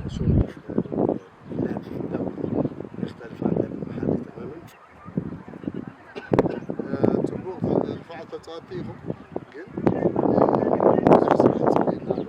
شوف، لا تحدى يختلف عن ذلك محل تماما. آه، ጽቡቕ ርፋዕ ተጻወትቲ ኢኹም፣ ግን፣ ብዙሕ ስራሕ ጸኒሕና ኣሎ።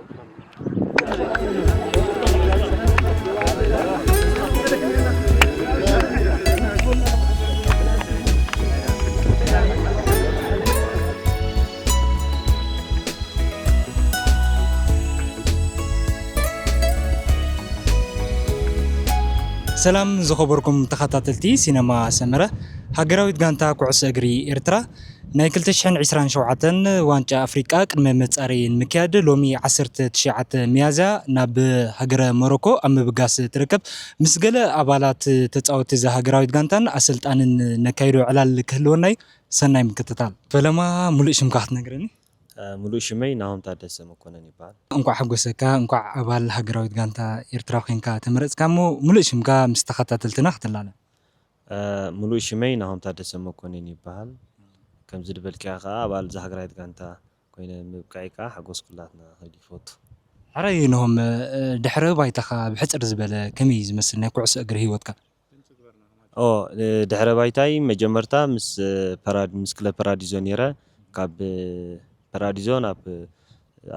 ሰላም ዝኸበርኩም ተኸታተልቲ ሲነማ ሰመረ፣ ሃገራዊት ጋንታ ኩዕሶ እግሪ ኤርትራ ናይ ክልተ ሽሕን ዕስራን ሸውዓተን ዋንጫ ኣፍሪቃ ቅድመ መጻረዪ ንምክያድ ሎሚ ዓሰርተ ትሽዓተ ሚያዝያ ናብ ሃገረ ሞሮኮ ኣብ ምብጋስ ትርከብ። ምስ ገለ ኣባላት ተጻወትቲ እዛ ሃገራዊት ጋንታን ኣሰልጣንን ነካይዶ ዕላል ክህልወና እዩ። ሰናይ ምክትታል። ፈለማ፣ ሙሉእ ሽምካ ክትነግረኒ? እ፣ ሙሉእ ሽመይ ናሆም ታደሰ መኮነን ይበሃል። እንኳዕ ሓጎሰካ፣ እንኳዕ ኣባል ሃገራዊት ጋንታ ኤርትራ ኮንካ ተመረጽካ። እሞ ሙሉእ ሽምካ ምስ ተኸታተልትና ክትላለ። እ፣ ሙሉእ ሽመይ ናሆም ታደሰ መኮነን ይበሃል። ከምዚ ዝበልካዮ ከኣ ኣባል እዛ ሃገራዊት ጋንታ ኮይነ ምብቃዕይ ከኣ ሓጎስ ኩላትና ክብል ይፈቱ። ሕራይ ናሆም፣ እ፣ ድሕረ ባይታኻ ብሕጽር ዝበለ ከመይ እዩ ዝመስል ናይ ኩዕሶ እግሪ ህይወትካ? ኦ፣ እ፣ ድሕረ ባይታይ መጀመርታ ምስ፣ እ፣ ፓራድ-፣ ምስ ክለብ ፓራዲዞ ነይረ። ካብ፣ እ፣ ፓራዲዞ ናብ፣ እ፣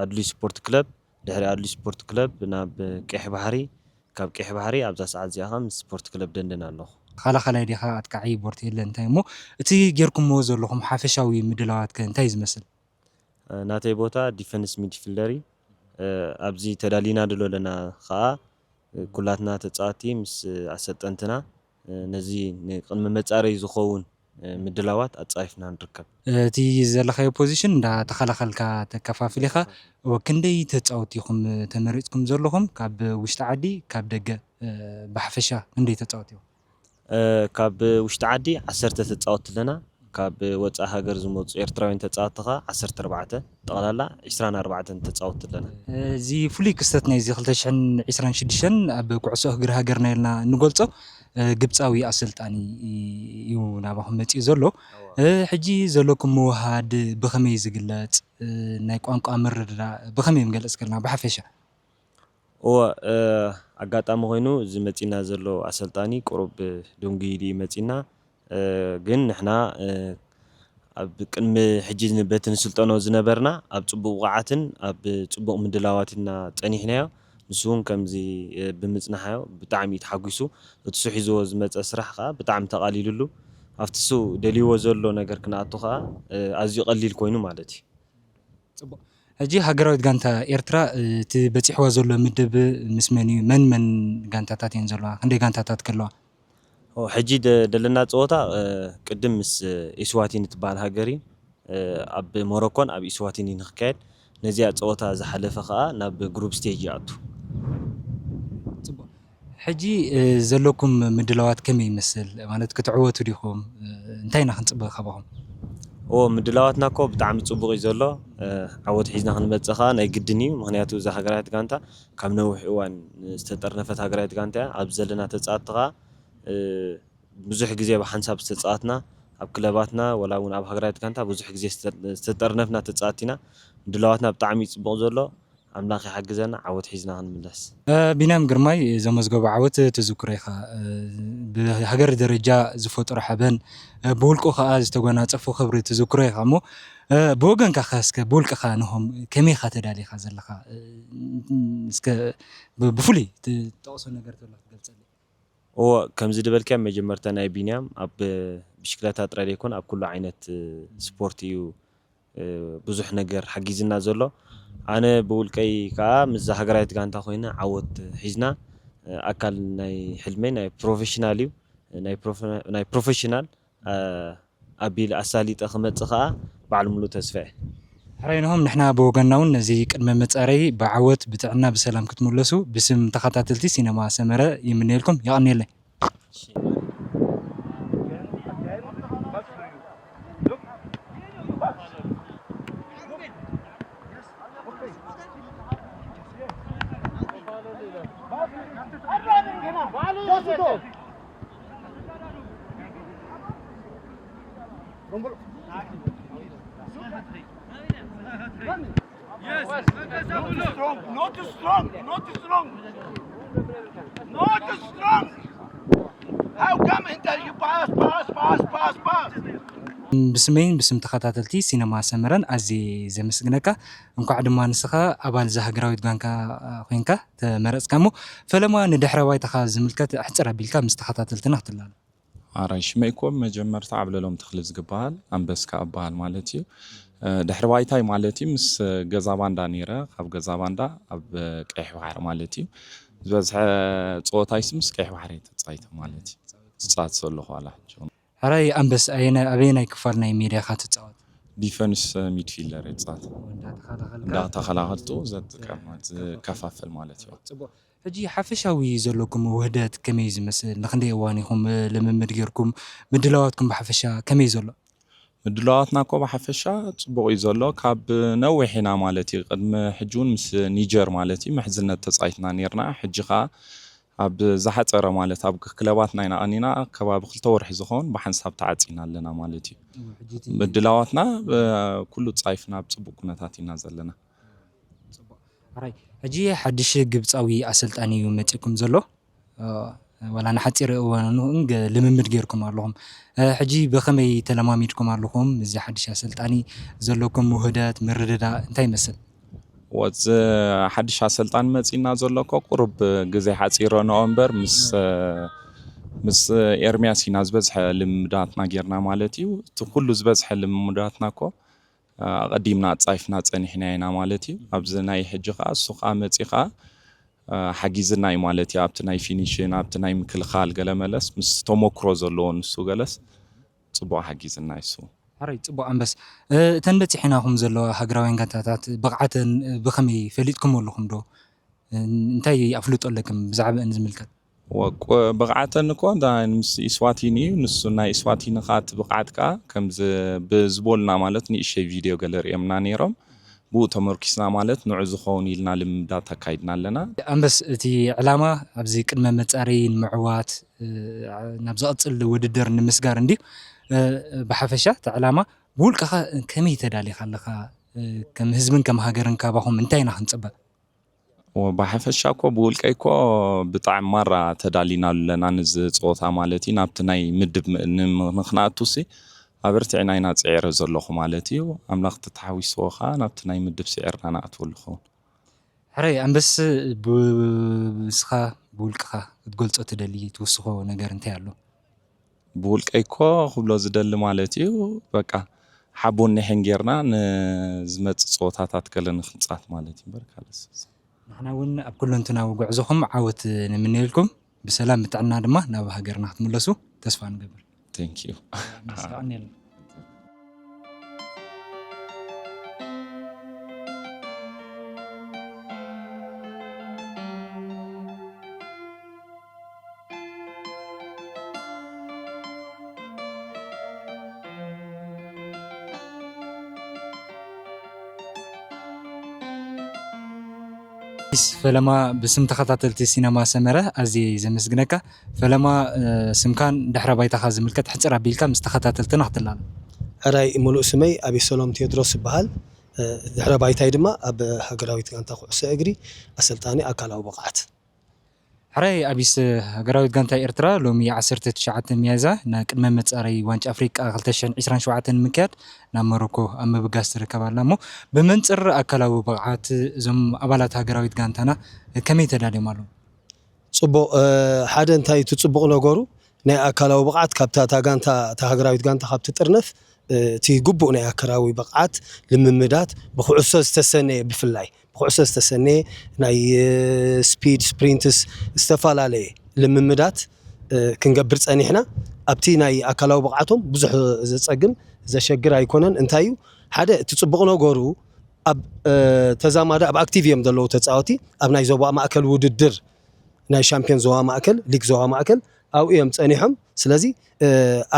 ኣድሉይ ስፖርት ክለብ፣ ድሕሪ ኣድሉይ ስፖርት ክለብ ናብ፣ እ፣ ቀይሕ ባሕሪ፣ ካብ ቀይሕ ባሕሪ ኣብዛ ሰዓት እዚኣ ኸኣ ምስ ስፖርት ክለብ ደንደን ኣለኹ። ተኸላኻላይ ዲኻ ኣጥቃዒ ቦርቴለ እንታይ እሞ፣ እቲ ጌርኩምዎ ዘለኹም ሓፈሻዊ ምድላዋት ከ እንታይ እዩ ዝመስል? እ፣ ናተይ ቦታ ዲፈንስ ሚድፊልደር እዩ። እ፣ ኣብዚ ተዳሊና ድሎ ኣለና ኸኣ፣ እ፣ ኩላትና ተጻወትቲ ምስ ኣሰልጠንትና፣ እ፣ ነዚ ንቅድሚ መጻረዪ ዝኸውን፣ እ፣ ምድላዋት ኣጻፊፍና ንርከብ። እቲ ዘለኻዮ ፖዚሽን እንዳ ተኸላኸልካ ተከፋፍል ኢኻ። እወ፣ ክንደይ ተጻወትቲ ኢኹም ተመሪጽኩም ዘለኹም? ካብ ውሽጢ ዓዲ፣ ካብ ደገ፣ እ፣ ብሓፈሻ ክንደይ ተጻወትቲ ኢኹም? እ፣ ካብ ውሽጢ ዓዲ ዓሰርተ ተጻወትቲ ኣለና። ካብ ወጻኢ ሃገር ዝመጹ ኤርትራውያን ተጻወትቲ ከኣ ዓሰርተ ኣርባዕተ፣ ጠቕላላ ዕስራን ኣርባዕተን ተጻወትቲ ኣለና። እዚ ፍሉይ ክስተት ናይዚ ክልተ ሽሕን ዕስራን ሽዱሽተን ኣብ ኩዕሶ እግሪ ሃገርና ኢልና እንገልጾ፣ እ፣ ግብጻዊ ኣሰልጣኒ እዩ ናባኹም መጺኡ ዘሎ። እወ። እ፣ ሕጂ ዘለኩም ምውህሃድ ብኸመይ ዝግለጽ? እ፣ ናይ ቋንቋ ምርድዳእ ብኸመይ ምገልጽ ከለና ብሓፈሻ? እወ፣ እ፣ ኣጋጣሚ ኮይኑ እዚ መጺና ዘሎ ኣሰልጣኒ ቁሩብ ደንጉዩ ድዩ መጺና፣ እ፣ ግን ንሕና፣ እ፣ ኣብ ቅድሚ ሕጂ ን-፣ በቲ ንስልጠኖ ዝነበርና ኣብ ጽቡቕ ብቕዓትን ኣብ ጽቡቕ ምድላዋት ኢና ጸኒሕናዮ። ንሱ እውን ከምዚ፣ እ፣ ብምጽናሓዮ ብጣዕሚ እዩ ተሓጒሱ። እቲ እሱ ሒዝዎ ዝመጸ ስራሕ ከኣ ብጣዕሚ ተቓሊሉሉ። ኣብቲ እሱ ደልይዎ ዘሎ ነገር ክንኣቱ ከኣ፣ እ፣ ኣዝዩ ቀሊል ኮይኑ ማለት እዩ። ጽቡቕ። ሕጂ ሃገራዊት ጋንታ ኤርትራ፣ እ፣ እቲ በጺሕዋ ዘሎ ምድብ ምስ መን እዩ? መን መን ጋንታታት እየን ዘለዋ? ክንደይ ጋንታታት ከለዋ? ኦ፣ ሕጂ ደ-፣ ደለና ጸወታ፣ እ፣ ቅድም ምስ፣ እ፣ ኢስዋቲኒ ትበሃል ሃገር እዩ። እ፣ ኣብ ሞሮኮን ኣብ ኢስዋቲኒ ንክካየድ። ነዚኣ ጸወታ ዝሓለፈ ከኣ ናብ ግሩፕ ስቴጅ ይኣቱ። ጽቡቕ። ሕጂ፣ እ፣ ዘለኩም ምድላዋት ከመይ ይመስል? ማለት ክትዕወቱ ዲኹም? እ፣ እንታይ ኢና ክንጽበ ካባኹም? ኦ፣ ምድላዋትና እኮ ብጣዕሚ ጽቡቕ እዩ ዘሎ። እ፣ ዓወት ሒዝና ክንመጽእ ከኣ ናይ ግድን እዩ። ምኽንያቱ እዛ ሃገራዊት ጋንታ ካብ ነዊሕ እዋን ዝተጠርነፈት ሃገራዊት ጋንታ እያ። ኣብዚ ዘለና ተጻወትቲ ከኣ፣ እ፣ ብዙሕ ግዜ ብሓንሳብ ዝተጻወትና፣ ኣብ ክለባትና ወላ እውን ኣብ ሃገራዊት ጋንታ ብዙሕ ግዜ ዝተ-፣ ዝተጠርነፍና ተጻወትቲ ኢና። ምድላዋትና ብጣዕሚ እዩ ጽቡቕ ዘሎ። ኣምላኽ ይሓግዘና፣ ዓወት ሒዝና ክንምለስ። እ፣ ቢንያም ግርማይ ዘመዝገቦ ዓወት ትዝክሮ ኢኻ። እ፣ ብሃገር ደረጃ ዝፈጠሮ ሓበን፣ እ፣ ብውልቁ ከኣ ዝተጎናጸፎ ክብሪ ትዝክሮ ኢኻ እሞ፣ እ፣ ብወገንካ ከ እስከ ብውልቅኻ ንሆም ከመይ ኢኻ ተዳሊኻ ዘለኻ? እ፣ እስከ ብ-፣ ብፍሉይ ትጠቕሶ ነገር ተሎ ክትገልጸለይ? እወ፣ ከምዚ ዝበልካዮ መጀመርታ ናይ ቢንያም ኣብ ብሽክለታ ጥራይ ዘይኮነ ኣብ ኩሉ ዓይነት ስፖርት እዩ፣ እ፣ ብዙሕ ነገር ሓጊዝና ዘሎ። ኣነ ብውልቀይ ከኣ ምስዛ ሃገራዊት ጋንታ ኮይነ ዓወት ሒዝና፣ እ፣ ኣካል ናይ ሕልመይ ናይ ፕሮፌሽናል እዩ። ናይ ፕሮፈ-፣ ናይ ፕሮፌሽናል፣ እ፣ ኣቢል ኣሳሊጠ ክመጽእ ከኣ በዓል ሙሉእ ተስፋ እየ። ሕራይ ንሆም ንሕና ብወገንና እውን ነዚ ቅድመ መጻረዪ ብዓወት ብጥዕና ብሰላም ክትምለሱ ብስም ተኸታተልቲ ሲነማ ሰመረ ይምነየልኩም። የቐንየለይ። Yes. Not strong, not strong, not strong. Not strong. How come Inter you pass, pass, pass, pass, pass? ብስመይን ብስም ተኸታተልቲ ሲነማ ሰመረን ኣዝየ ዘመስግነካ። እንኳዕ ድማ ንስኻ ኣባል እዛ ሃገራዊት ጋንካ ኮይንካ ተመረጽካ። እሞ ፈለማ ንድሕረ ባይታኻ ዝምልከት ኣሕጽር ኣቢልካ ምስ ተኸታተልትና ክትላለ። ኣራይ ሽመይ እኮ መጀመርታ ዓብለሎም ተኽለ ዝግበሃል ኣንበስካ እበሃል ማለት እዩ። እ፣ ድሕሪ ባይታይ ማለት እዩ ምስ ገዛ ባንዳ ነይረ፣ ካብ ገዛ ባንዳ ኣብ ቀይሕ ባሕሪ ማለት እዩ። ዝበዝሐ ጸወታይስ ምስ ቀይሕ ባሕሪ እየ ተጻይተ ማለት እዩ። ዝጻወት ዘለኹ ዋላ ሕጂ። ሕራይ ኣንበስ ኣየናይ፣ ኣበየናይ ክፋል ናይ ሜዳኻ ትጻወት? ዲፈንስ ሚድፊልደር እየ ዝጻወት። እንዳተኸላኸልካ እንዳተኸላኸልቱ ዘጥቀም፣ ዝከፋፍል ማለት እዩ። ጽቡቕ። ሕጂ ሓፈሻዊ ዘለኩም ውህደት ከመይ ዝመስል? ንክንደይ እዋን ኢኹም ልምምድ ጌርኩም? ምድላዋትኩም ብሓፈሻ ከመይ ዘሎ? ምድላዋትና እኮ ብሓፈሻ ጽቡቕ እዩ ዘሎ። ካብ ነዊሕ ኢና ማለት እዩ። ቅድሚ ሕጂ እውን ምስ ኒጀር ማለት እዩ ምሕዝነት ተጻይትና ኔርና። ሕጂ ኸኣ ኣብ ዝሓጸረ ማለት ኣብ ክለባትና ኢና ቀኒና። ከባቢ ክልተ ወርሒ ዝኸውን ብሓንሳብ ተዓጺና ኣለና ማለት እዩ። እወ፣ ሕጂ እቲ ምድላዋትና፣ እ፣ ኩሉ ጻይፍና ኣብ ጽቡቕ ኩነታት ኢና ዘለና። ጽቡቕ። ሕራይ፣ ሕጂ ሓድሽ ግብጻዊ ኣሰልጣኒ እዩ መጺእኩም ዘሎ። እ፣ ዋላ ንሓጺር እዋን እውን ገ-፣ ልምምድ ጌርኩም ኣለኹም። እ፣ ሕጂ ብኸመይ ተለማሚድኩም ኣለኹም? እዚ ሓድሽ ኣሰልጣኒ ዘለኩም ውህደት፣ ምርድዳእ እንታይ ይመስል? ወዚ ሓድሽ ኣሰልጣኒ መጺእና ዘሎ እኮ ቁሩብ ግዜ ሓጺረንኦ እምበር ምስ፣ ምስ ኤርምያስ ኢና ዝበዝሐ ልምምዳትና ጌርና ማለት እዩ። እቲ ኩሉ ዝበዝሐ ልምምዳትና እኮ ኣቐዲምና ኣጻይፍና ጸኒሕና ኢና ማለት እዩ። ኣብዚ ናይ ሕጂ ኸኣ እሱ ኸኣ መጺኡ ኸኣ፣ እ፣ ሓጊዝና እዩ ማለት እዩ። ኣብቲ ናይ ፊኒሽን፣ ኣብቲ ናይ ምክልኻል ገለ መለስ ምስ ተመክሮ ዘለዎ ንሱ ገለስ ጽቡቕ ሓጊዝና እዩ እሱ። ሕራይ ጽቡቕ ኣንበስ። እ፣ እተን በጺሐናኹም ዘለዋ ሃገራውያን ጋንታታት ብቕዓተን፣ እ፣ ብኸመይ ፈሊጥኩም ኣለኹም ዶ? እ፣ እንታይ ኣፍልጦ ኣለክም ብዛዕባአን ዝምልከት? ወ-፣ ቆ-፣ ብቕዓተን እኮ እንዳ ምስ ኢስዋቲኒ እዩ። ንሱ ናይ ኢስዋቲኒ ኸኣ እቲ ብቕዓት ከኣ ከምዚ ብዝበሉና ማለት ንእሽተይ ቪድዮ ገለ ርእዮምና ነይሮም። ብኡ ተመርኪስና ማለት ንዑ ዝኸውን ኢልና ልምምዳት ኣካይድና ኣለና። ኣንበስ፣ እቲ ዕላማ ኣብዚ ቅድመ መጻረዪ ንምዕዋት፣ እ፣ ናብ ዝቕጽል ውድድር ንምስጋር እንድዩ። እ፣ ብሓፈሻ እቲ ዕላማ ብውልቅኻ ከመይ ተዳሊኻ ኣለኻ? እ፣ ከም ህዝብን ከም ሃገርን ካባኹም እንታይ ኢና ክንጽበ? ወ-፣ ብሓፈሻ እኮ ብውልቀይ እኮ ብጣዕሚ ማራ ተዳሊናሉ ኣለና ነዚ ጸወታ ማለት እዩ። ናብቲ ናይ ምድብ ም-፣ ንም-፣ ንኽንኣቱሲ ኣበርቲዕና ኢና ጽዒረ ዘለኹ ማለት እዩ። ኣምላኽ ተተሓዊስዎ ኸኣ ናብቲ ናይ ምድብ ስዒርና ንኣትወሉ ኸውን። ሕራይ ኣንበስ፣ ብ-፣ ንስኻ ብውልቅኻ ክትገልጾ ትደሊ ትውስኾ ነገር እንታይ ኣሎ? ብውልቀይ እኮ ክብሎ ዝደሊ ማለት እዩ፣ በቃ ሓቦን ኒሕን ጌርና ንዝመጽእ ጸወታታት ገለ ንኽንጻት ማለት እዩ እምበር ካልእ ስ-፣ ንሕና እውን ኣብ ኩለንትናዊ ጉዕዞኹም ዓወት ንምነየልኩም፣ ብሰላም ብጥዕና ድማ ናብ ሃገርና ክትምለሱ ተስፋ ንገብር። Thank you። የቐንየልና። ፈለማ፣ ብስም ተኸታተልቲ ሲነማ ሰመረ ኣዝየ ዘመስግነካ። ፈለማ፣ እ፣ ስምካን ድሕረ ባይታኻ ዝምልከት ሕጽር ኣቢልካ ምስ ተኸታተልትና ክትላለ። ሕራይ፣ ሙሉእ ስመይ ኣቤሰሎም ቴዎድሮስ ይበሃል። እ፣ ድሕረ ባይታይ ድማ ኣብ ሃገራዊት ጋንታ ኩዕሶ እግሪ ኣሰልጣኒ ኣካላዊ ብቕዓት። ሕራይ ኣቢስ፣ ሃገራዊት ጋንታ ኤርትራ ሎሚ ዓሰርተ ትሽዓተ ሚያዝያ ንቅድመ መጻረዪ ዋንጫ ኣፍሪቃ ክልተ ሽሕን ዕስራን ሸውዓተን ንምክያድ ናብ ሞሮኮ ኣብ ምብጋስ ትርከብ ኣላ። እሞ ብመንጽር ኣካላዊ ብቕዓት እዞም ኣባላት ሃገራዊት ጋንታና ከመይ ተዳልዮም ኣለዉ? ጽቡቕ፣ እ፣ ሓደ እንታይ እቲ ጽቡቕ ነገሩ ናይ ኣካላዊ ብቕዓት ካብታ እታ ጋንታ፣ እታ ሃገራዊት ጋንታ ካብ ትጥርነፍ፣ እ፣ እቲ ግቡእ ናይ ኣካላዊ ብቕዓት ልምምዳት ብኩዕሶ ዝተሰነየ ብፍላይ ብኩዕሶ ዝተሰነየ ናይ፣ እ፣ ስፒድ፣ ስፕሪንትስ፣ ዝተፈላለየ ልምምዳት፣ እ፣ ክንገብር ጸኒሕና። ኣብቲ ናይ ኣካላዊ ብቕዓቶም ብዙሕ ዘጸግም ዘሸግር ኣይኮነን። እንታይ እዩ ሓደ እቲ ጽቡቕ ነገሩ ኣብ፣ እ፣ ተዛማዲ ኣብ ኣክቲቭ እዮም ዘለዉ ተጻወቲ ኣብ ናይ ዞባ ማእከል ውድድር ናይ ሻምፒዮን ዞባ ማእከል፣ ሊግ ዞባ ማእከል ኣብኡ እዮም ጸኒሖም። ስለዚ፣ እ፣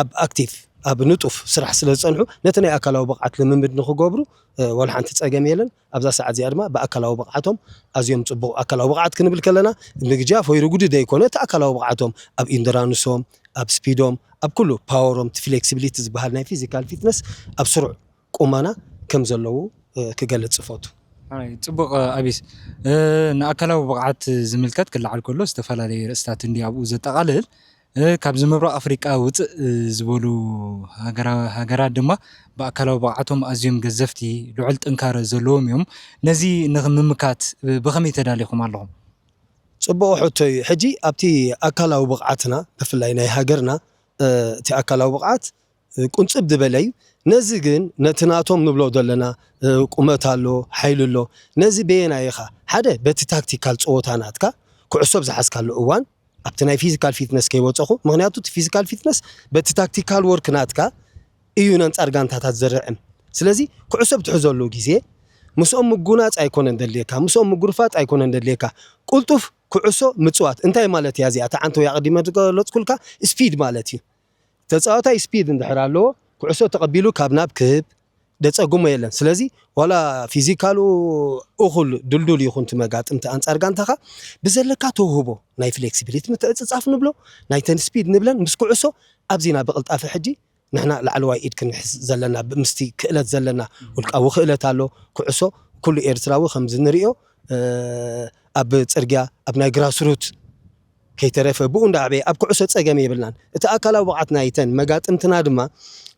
ኣብ ኣክቲቭ፣ ኣብ ንጡፍ ስራሕ ስለ ዝጸንሑ፣ ነቲ ናይ ኣካላዊ ብቕዓት ልምምድ ንኽገብሩ፣ እ፣ ወላ ሓንቲ ጸገም የለን። ኣብዛ ሰዓት እዚኣ ድማ ብኣካላዊ ብቕዓቶም ኣዝዮም ጽቡቕ ኣካላዊ ብቕዓት ክንብል ከለና፣ ምግጃፍ ወይ ርጉዲ ዘይኮነ፣ እቲ ኣካላዊ ብቕዓቶም ኣብ ኢንዱራንሶም፣ ኣብ ስፒዶም፣ ኣብ ኩሉ ፓወሮም፣ እቲ ፍሌክሲቢሊቲ ዝበሃል ናይ ፊዚካል ፊትነስ ኣብ ስሩዕ ቁመና ከም ዘለዉ፣ እ፣ ክገልጽ እፈቱ። ኣይ፣ ጽቡቕ፣ ኣቢስ። እ፣ ንኣካላዊ ብቕዓት ዝምልከት ክለዓል ከሎ ዝተፈላለዩ ርእስታት እንዲ ኣብኡ ዘጠቓልል። እ፣ ካብዚ ምብራቕ ኣፍሪቃ ውጽእ፣ እ፣ ዝበሉ ሃገራ-፣ ሃገራት ድማ ብኣካላዊ ብቕዓቶም ኣዝዮም ገዘፍቲ፣ ልዑል ጥንካረ ዘለዎም እዮም። ነዚ ንኽምምካት፣ እ፣ ብኸመይ ተዳሊኹም ኣለኹም? ጽቡቕ ሕቶ እዩ። ሕጂ ኣብቲ ኣካላዊ ብቕዓትና፣ ብፍላይ ናይ ሃገርና፣ እ፣ እቲ ኣካላዊ ብቕዓት ቁንጽብ ዝበለ እዩ። ነዚ ግን ነቲ ናቶም ንብሎ ዘለና፣ እ፣ ቁመት ኣሎ፣ ሓይሊ ኣሎ። ነዚ በየናይ ኢኻ? ሓደ በቲ ታክቲካል ጸወታ ናትካ፣ ኩዕሶ ኣብ ዝሓዝካሉ እዋን፣ ኣብቲ ናይ ፊዚካል ፊትነስ ከይወጸኹ፣ ምኽንያቱ እቲ ፊዚካል ፊትነስ በቲ ታክቲካል ወርክ ናትካ እዩ ነንጻር ጋንታታት ዝርዕም። ስለዚ ኩዕሶ ብትሕዘሉ ግዜ ምስኦም ምጉናጽ ኣይኮነን ደልየካ፣ ምስኦም ምጉርፋጥ ኣይኮነን ደልየካ። ቁልጡፍ ኩዕሶ ምጽዋት እንታይ ማለት እያ እዚኣ? እታ ዓንተው ኣቐዲመ ዝገለጽኩልካ ስፒድ ማለት እዩ። ተጻዋታይ ስፒድ እንድሕር ኣለዎ፣ ኩዕሶ ተቐቢሉ ካብ ናብ ክህብ ደጸግሞ የለን። ስለዚ ዋላ ፊዚካሉ እኹል ድልዱል ይኹን እቲ መጋጥምቲ ኣንጻር ጋንታኻ፣ ብዘለካ ተውህቦ ናይ ፍሌክሲቢሊቲ ምትዕጽጻፍ ንብሎ፣ ናይ ተን ስፒድ ንብለን ምስ ኩዕሶ ኣብዚና ብቕልጣፈ ሕጂ ንሕና ላዕለዋይ ኢድ ክንሕዝ ዘለና፣ ብ-፣ ምስቲ ክእለት ዘለና ውልቃዊ ክእለት ኣሎ። ኩዕሶ ኩሉ ኤርትራዊ ከምዚ ንርእዮ፣ እ፣ ኣብ ጽርግያ፣ ኣብ ናይ ግራስሩት ከይተረፈ ብኡ እንዳዕበየ ኣብ ኩዕሶ ጸገም የብልናን። እቲ ኣካላዊ ብቕዓት ናይተን መጋጥምትና ድማ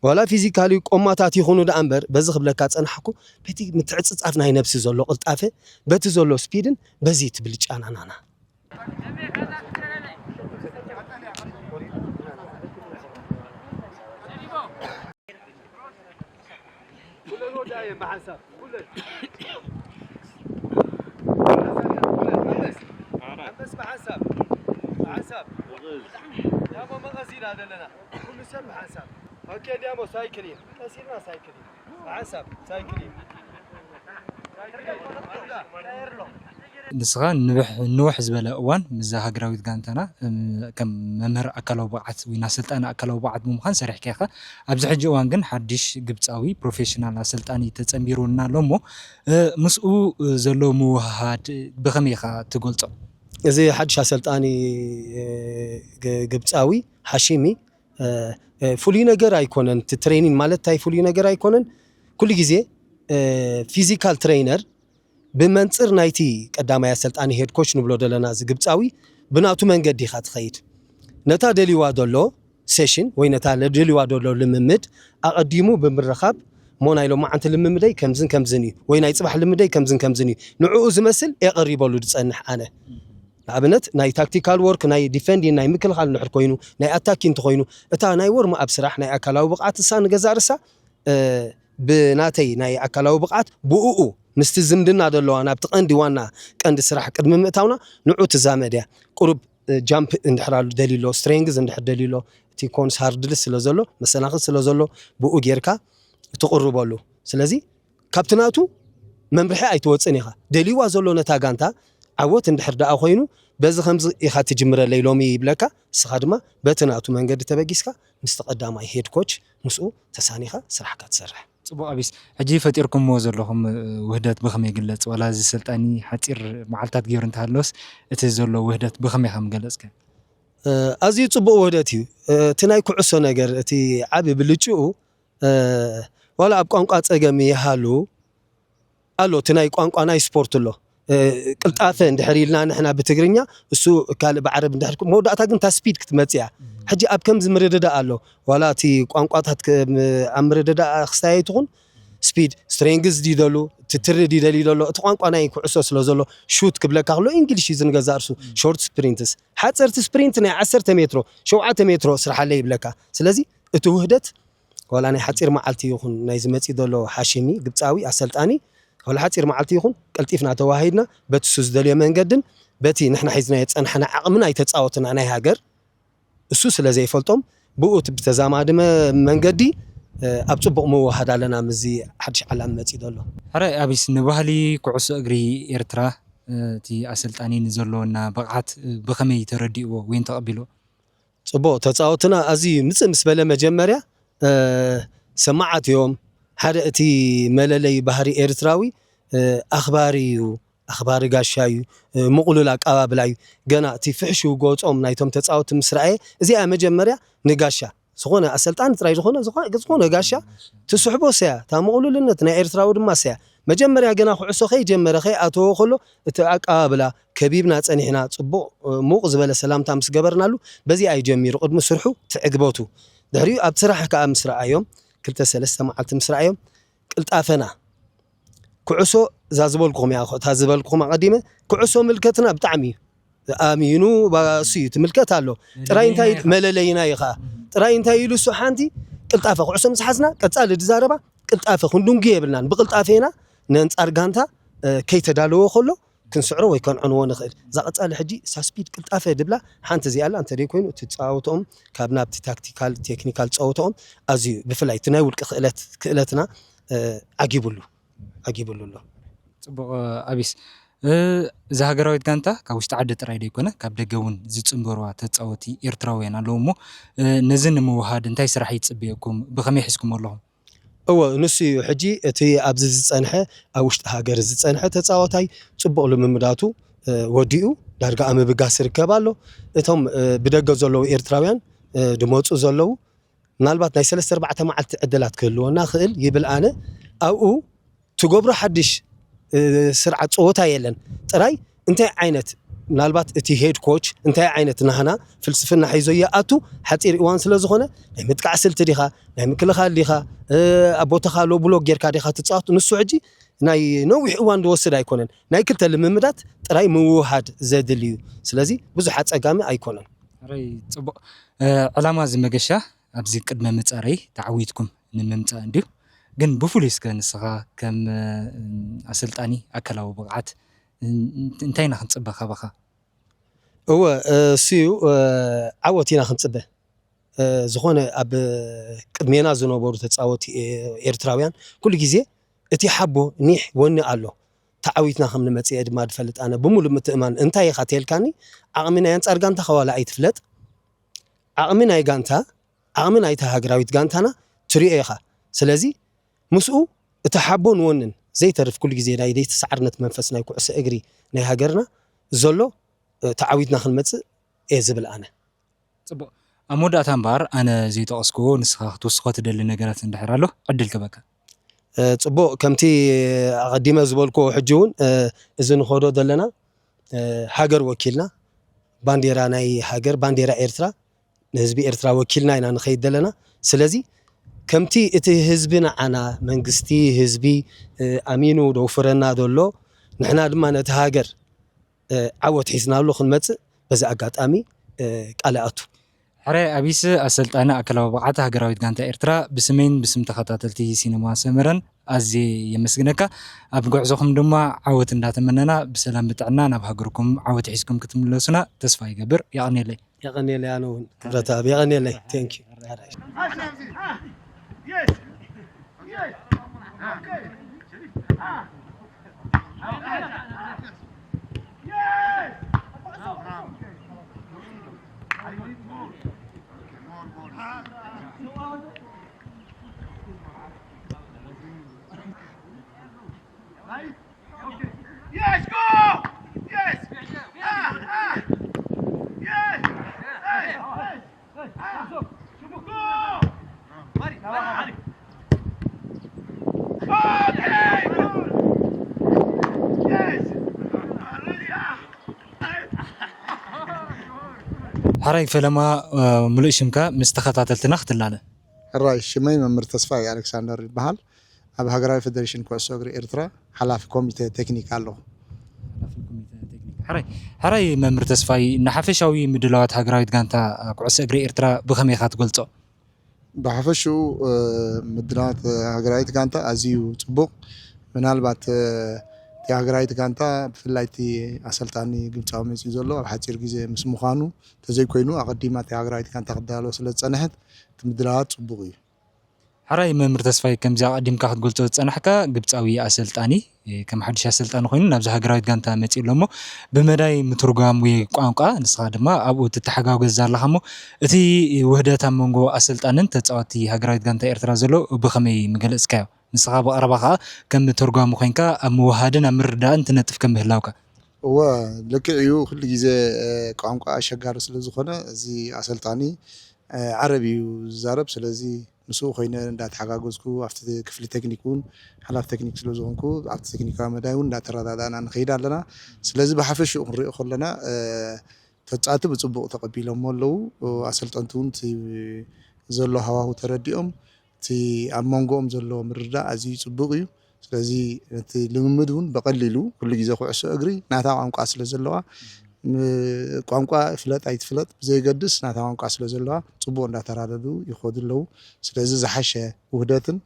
ዋላ ፊዚካሊ ቆማታት ይኹኑ ደኣ እምበር፣ በዚ ክብለካ ጸናሕኩ፣ በቲ ምትዕጽጻፍ ናይ ነብሲ ዘሎ ቅልጣፈ፣ በቲ ዘሎ ስፒድን በዚ ትብል ጫና ናና። ኩለን ወዳእየን ብሓንሳብ፣ ኩለን። ኩለን፣ ኩለን፣ መለስ። መለስ ብሓንሳብ፣ ብሓንሳብ። ያሞ መቐስ ኢና ዘለና። ኩሉ ሰብ ብሓንሳብ። ኦኬ፣ ዲያሞ ሳይክል እዩ። ቀስ ኢልና ሳይክል እዩ። ብሓንሳብ፣ ሳይክል እዩ። ሳይክል እዩ። ንስኻ ንውሕ፣ ንውሕ ዝበለ እዋን ምስዛ ሃገራዊት ጋንታና፣ እም፣ ከም መምህር ኣካላዊ ብቕዓት ወይ ኣሰልጣኒ ኣካላዊ ብቕዓት ብምዃን ሰሪሕካ ኢኻ። ኣብዚ ሕጂ እዋን ግን ሓድሽ ግብጻዊ ፕሮፌሽናል ኣሰልጣኒ ተጸንቢሩልና ኣሎ እሞ፣ እ፣ ምስኡ ዘሎ ምውህሃድ ብኸመይ ኢኻ ትገልጾ? እዚ ሓድሽ ኣሰልጣኒ፣ እ፣ ግ-፣ ግብጻዊ ሓሺሚ፣ እ፣ እ፣ ፍሉይ ነገር ኣይኮነን። እቲ ትሬኒንግ ማለት እንታይ ፍሉይ ነገር ኣይኮነን። ኩሉ ግዜ፣ እ፣ ፊዚካል ትሬነር ብመንጽር ናይቲ ቀዳማይ ኣሰልጣኒ ሄድ ኮች ንብሎ ዘለና እዚ ግብጻዊ ብናቱ መንገዲ ኢኻ ትኸይድ። ነታ ደልይዋ ዘሎ ሴሽን ወይ ነታ ደልይዋ ዘሎ ልምምድ ኣቐዲሙ ብምርኻብ እሞ ናይ ሎማዓንቲ ልምምደይ ከምዝን ከምዝን እዩ ወይ ናይ ጽባሕ ልምደይ ከምዝን ከምዝን እዩ ንዕኡ ዝመስል የቐሪበሉ ዝጸንሕ ኣነ። ንኣብነት ናይ ታክቲካል ወርክ ናይ ዲፌንዲን ናይ ምክልኻል እንድሕር ኮይኑ ናይ ኣታኪ እንተኾይኑ እታ ናይ ወርም ኣብ ስራሕ ናይ ኣካላዊ ብቕዓት እሳ ንገዛ ርሳ እ፣ ብናተይ ናይ ኣካላዊ ብቕዓት ብእኡ ምስቲ ዝምድና ዘለዋ ናብቲ ቀንዲ ዋና ቀንዲ ስራሕ ቅድሚ ምእታውና ንዑ ትዛመድ እያ። ቁሩብ፣ እ፣ ጃምፕ እንድሕር ኣሉ ደልዩ ኣሎ፣ ስትሬንግዝ እንድሕር ደልዩ ኣሎ፣ እቲ ኮንስ ሃርድልስ ስለ ዘሎ፣ መሰናኽል ስለ ዘሎ ብኡ ጌርካ ትቕርበሉ። ስለዚ ካብቲ ናቱ መምርሒ ኣይትወጽእን ኢኻ። ደልይዋ ዘሎ ነታ ጋንታ ዓወት እንድሕር ደኣ ኮይኑ በዚ ከምዚ ኢኻ ትጅምረለይ ሎሚ ይብለካ። ንስኻ ድማ በቲ ናቱ መንገዲ ተበጊስካ ምስቲ ቀዳማይ ሄድ ኮች ምስኡ ተሳኒኻ ስራሕካ ትሰርሕ። ጽቡቕ ኣቢስ፣ ሕጂ ፈጢርኩምዎ ዘለኹም ውህደት ብኸመይ ይግለጽ? ዋላ እዚ ሰልጣኒ ሓጺር መዓልታት ገይሩ እንተሃለወስ እቲ ዘሎ ውህደት ብኸመይ ከም ገለጽከ? ኣዝዩ ጽቡቕ ውህደት እዩ። እቲ ናይ ኩዕሶ ነገር እቲ ዓቢ ብልጭኡ ዋላ ኣብ ቋንቋ ጸገም ይሃሉ ኣሎ፣ እቲ ናይ ቋንቋ ናይ ስፖርት ኣሎ። ቅልጣፈ እንድሕር ኢልና ንሕና ብትግርኛ፣ እሱ ካልእ ብዓረብ እንድሕር፣ መወዳእታ ግን እታ ስፒድ ክትመጽእ እያ። ሕጂ ኣብ ከምዚ ምርድዳእ ኣሎ። ዋላ እቲ ቋንቋታት ከም ኣብ ምርድዳእ ክስታይ ኣይትኹን፣ ስፒድ ስትሬንግዝ ድዩ ደሉ፣ ትትሪ ድዩ ደልዩ ደሎ፣ እቲ ቋንቋ ናይ ኩዕሶ ስለ ዘሎ፣ ሹት ክብለካ ከሎ እንግሊሽ እዩ ዝንገዛእ እርሱ። ሾርት ስፕሪንትስ፣ ሓፀርቲ ስፕሪንት ናይ ዓሰርተ ሜትሮ፣ ሸውዓተ ሜትሮ ስርሓለ ይብለካ። ስለዚ እቲ ውህደት ዋላ ናይ ሓፂር መዓልቲ ይኹን ናይ ዝመፅእ ዘሎ ሓሽሚ ግብፃዊ ኣሰልጣኒ፣ ዋላ ሓፂር መዓልቲ ይኹን ቀልጢፍና ተዋሂድና በቲ እሱ ዝደልዮ መንገድን በቲ ንሕና ሒዝናዮ ዝፀናሕና ዓቕምና ኣይተፃወትና ናይ ሃገር እሱ ስለ ዘይፈልጦም ብኡ እቲ ብተዛማዲ መ- መንገዲ ኣብ ፅቡቕ ምውሃድ ኣለና ምስዚ ሓድሽ ዓላም መፂእ ዘሎ። ሕራይ ኣቢስ፣ ንባህሊ ኩዕሶ እግሪ ኤርትራ እቲ ኣሰልጣኒ ንዘለወና ብቕዓት ብኸመይ ተረዲእዎ ወይ ተቐቢሎ? ፅቡቕ ተፃወትና ኣዝዩ ምፅእ ምስ በለ መጀመርያ ሰማዓት እዮም። ሓደ እቲ መለለይ ባህሪ ኤርትራዊ ኣኽባሪ እዩ፣ ኣኽባሪ ጋሻ እዩ፣ ምቕሉል ኣቀባብላ እዩ። ገና እቲ ፍሕሹ ገፆም ናይቶም ተፃወቲ ምስ ረኣየ እዚኣ መጀመርያ ንጋሻ ዝኾነ ኣሰልጣኒ ጥራይ ዝኾነ ዝኾነ ዝኾነ ጋሻ ትስሕቦ ሰያ እታ ምቕሉልነት ናይ ኤርትራዊ ድማ ሰያ መጀመርያ ገና ኩዕሶ ከይጀመረ ከይኣተወ ከሎ እቲ ኣቀባብላ ከቢብና ጸኒሕና ጽቡቕ ሙቕ ዝበለ ሰላምታ ምስ ገበርናሉ በዚኣ እዩ ጀሚሩ ቅድሚ ስርሑ ትዕግበቱ ድሕሪኡ ኣብ ስራሕ ከኣ ምስ ረኣዮም ክልተ ሰለስተ መዓልቲ ምስ ረኣዮም ቅልጣፈና ኩዕሶ እዛ ዝበልኩኹም እያ እታ ዝበልኩኹም ኣቐዲመ ኩዕሶ ምልከትና ብጣዕሚ እዩ ኣሚኑ እሱ እዩ ትምልከት ኣሎ ጥራይ እንታይ መለለይና እዩ ከዓ ጥራይ እንታይ ኢሉ እሱ ሓንቲ ቅልጣፈ ኩዕሶ ምስ ሓዝና ቀፃሊ ዝዛረባ ቅልጣፈ ክንድንጉ የብልናን ብቅልጣፌና ነንፃር ጋንታ ከይተዳለወ ከሎ ክንስዕሮ ወይ ከንዕንዎ ንኽእል እዛ ቀፃሊ ሕጂ ሳስፒድ ቅልጣፈ ድብላ ሓንቲ እዚኣ ኣላ እንተደይ ኮይኑ እቲ ፃወትኦም ካብ ናብቲ ታክቲካል ቴክኒካል ፀወትኦም ኣዝዩ ብፍላይ እቲ ናይ ውልቂ ክእለት ክእለትና ዓጊቡሉ ዓጊቡሉ ኣሎ። ጽቡቕ ኣቢስ እዛ ሃገራዊት ጋንታ ካብ ውሽጢ ዓዲ ጥራይ ደይኮነ ካብ ደገ እውን ዝጽንበርዋ ተጻወቲ ኤርትራውያን ኣለዉ እሞ ነዚ ንምውሃድ እንታይ ስራሕ ይጽበየኩም ብኸመይ ሒዝኩም ኣለኹም? እወ ንሱ እዩ ሕጂ እቲ ኣብዚ ዝጸንሐ ኣብ ውሽጢ ሃገር ዝጸንሐ ተጻዋታይ ጽቡቕ ልምምዳቱ ወዲኡ ዳርጋ ኣብ ምብጋስ ይርከብ ኣሎ እቶም ብደገ ዘለዉ ኤርትራውያን ድመፁ ዘለዉ ምናልባት ናይ ሰለስተ ኣርባዕተ መዓልቲ ዕድላት ክህልወና ክእል ይብል ኣነ ኣብኡ ትገብሮ ሓድሽ ስርዓት ፀወታ የለን ጥራይ እንታይ ዓይነት ምናልባት እቲ ሄድ ኮች እንታይ ዓይነት ናህና ፍልስፍና ሒዞ ይኣቱ ሓፂር እዋን ስለ ዝኾነ ናይ ምጥቃዕ ስልቲ ዲኻ ናይ ምክልኻል ዲኻ ኣብ ቦታኻ ሎ ብሎክ ጌርካ ዲኻ ትፃወት ንሱ ሕጂ ናይ ነዊሕ እዋን ዝወስድ ኣይኮነን ናይ ክልተ ልምምዳት ጥራይ ምውሃድ ዘድል እዩ ስለዚ ብዙሕ ኣፀጋሚ ኣይኮነን ራይ ፅቡቅ ዕላማ እዚ መገሻ ኣብዚ ቅድመ ምጻረይ ተዓዊትኩም ንምምጻእ እንድዩ። ግን ብፍሉይ እስከ ንስኻ ከም ኣሰልጣኒ ኣካላዊ ብቕዓት እንታይ ኢና ክንጽበ ካባኻ? እወ እሱ እዩ ዓወት ኢና ክንጽበ ዝኾነ ኣብ ቅድሜና ዝነበሩ ተጻወቲ ኤርትራውያን ኩሉ ግዜ እቲ ሓቦ ኒሕ ወኒ ኣሎ ተዓዊትና ከም ንመጽእ ድማ ድፈልጥ ኣነ ብሙሉእ ምትእማን እንታይ ኢኻ ተልካኒ ዓቕሚ ናይ ኣንጻር ጋንታኻ ዋላ ኣይትፍለጥ ዓቕሚ ናይ ጋንታ ዓቕሚ ናይታ ሃገራዊት ጋንታና ትሪኦ ኢኻ። ስለዚ ምስኡ እቲ ሓቦን ወንን ዘይተርፍ ኩሉ ግዜ ናይ ዘይተሰዓርነት መንፈስ ናይ ኩዕሶ እግሪ ናይ ሃገርና ዘሎ ተዓዊትና ክንመጽእ እየ ዝብል ኣነ። ጽቡቕ። ኣብ መወዳእታ እምበኣር ኣነ ዘይጠቐስክዎ ንስኻ ክትውስኾ ትደሊ ነገራት እንድሕር ኣሎ ዕድል ክበካ። ጽቡቕ ከምቲ ኣቐዲመ ዝበልክዎ ሕጂ እውን እዚ ንኸዶ ዘለና ሃገር ወኪልና ባንዴራ ናይ ሃገር ባንዴራ ኤርትራ ንህዝቢ ኤርትራ ወኪልና ኢና ንኸይድ ዘለና። ስለዚ ከምቲ እቲ ህዝቢ ንዓና፣ መንግስቲ፣ ህዝቢ ኣሚኑ ደውፍረና ዘሎ ንሕና ድማ ነቲ ሃገር ዓወት ሒዝናሉ ክንመጽእ በዚ ኣጋጣሚ ቃል እኣቱ። ሕራይ ኣቢስ ኣሰልጣኒ ኣካላዊ ብቕዓት ሃገራዊት ጋንታ ኤርትራ ብስመይን ብስም ተኸታተልቲ ሲነማ ሰመረን ኣዝየ የመስግነካ። ኣብ ጉዕዞኹም ድማ ዓወት እንዳተመነና ብሰላም ብጥዕና ናብ ሃገርኩም ዓወት ሒዝኩም ክትምለሱና ተስፋ ይገብር። የቐንየለይ። የቐንየለይ ኣነ እውን ክብረተኣብ የቐንየለይ። Thank you። ሕራይ ፈለማ፣ እ፣ ምሉእ ሽምካ ምስ ተኸታተልትና ክትላለ። ሕራይ፣ ሽመይ መምህር ተስፋይ ኣሌክሳንደር ይበሃል። ኣብ ሃገራዊ ፌደሬሽን ኩዕሶ እግሪ ኤርትራ ሓላፊ ኮሚቴ ቴክኒክ ኣለኹ። ሕራይ፣ ሕራይ መምህር ተስፋይ፣ ንሓፈሻዊ ምድላዋት ሃገራዊት ጋንታ ኩዕሶ እግሪ ኤርትራ ብኸመይ ኢኻ ትገልጾ? ብሓፈሽኡ፣ እ፣ ምድላዋት ሃገራዊት ጋንታ ኣዝዩ ጽቡቕ። ምናልባት፣ እ፣ እቲ ሃገራዊት ጋንታ ብፍላይ እቲ ኣሰልጣኒ ግብጻዊ መጺኡ ዘሎ ኣብ ሓጺር ግዜ ምስ ምዃኑ ተዘይኮይኑ ኣቐዲማ እቲ ሃገራዊት ጋንታ ክዳሎ ስለ ዝጸንሐት እቲ ምድላዋት ጽቡቕ እዩ። ሕራይ መምህር ተስፋይ፣ ከምዚ ኣቐዲምካ ክትገልጾ ዝጸናሕካ ግብጻዊ ኣሰልጣኒ፣ እ፣ ከም ሓድሽ ኣሰልጣኒ ኮይኑ ናብዚ ሃገራዊት ጋንታ መጺኡ ኣሎ እሞ ብመዳይ ምትርጓም ወይ ቋንቋ ንስኻ ድማ ኣብኡ ትተሓጋገዝ ኣለኻ እሞ እቲ ውህደት ኣብ መንጎ ኣሰልጣንን ተጻወቲ ሃገራዊት ጋንታ ኤርትራ ዘሎ ብኸመይ ምገለጽካዮ? ንስኻ ብቐረባ ከኣ ከም ተርጓሚ ኮይንካ ኣብ ምውሃድን ኣብ ምርዳእን ትነጥፍ ከም ምህላውካ። እወ፣ ልክዕ እዩ። ኩሉ ግዜ፣ እ፣ ቋንቋ ኣሸጋሪ ስለ ዝኾነ እዚ ኣሰልጣኒ፣ እ፣ ዓረብ እዩ ዝዛረብ። ስለዚ ምስኡ ኮይነ እንዳተሓጋገዝኩ ኣብቲ ክፍሊ ቴክኒክ እውን ሓላፊ ቴክኒክ ስለ ዝኾንኩ ኣብቲ ቴክኒካዊ መዳይ እውን እንዳተረዳዳእና ንኸይድ ኣለና። ስለዚ ብሓፈሽኡ ክንሪኦ ከለና፣ እ፣ ተጻወቲ ብጽቡቕ ተቐቢሎሞ ኣለዉ። ኣሰልጠንቲ እውን እቲ ዘሎ ሃዋሁ ተረዲኦም እቲ ኣብ መንጎኦም ዘሎ ምርዳእ ኣዝዩ ጽቡቕ እዩ። ስለዚ እቲ ልምምድ እውን ብቐሊሉ ኩሉ ግዜ ኩዕሶ እግሪ ናታ ቋንቋ ስለ ዘለዋ ም-፣ ቋንቋ ፍለጥ ኣይትፍለጥ ብዘይገድስ ናታ ቋንቋ ስለ ዘለዋ ጽቡቕ እንዳተራደዱ ይኸዱ ኣለዉ። ስለዚ ዝሓሸ ውህደትን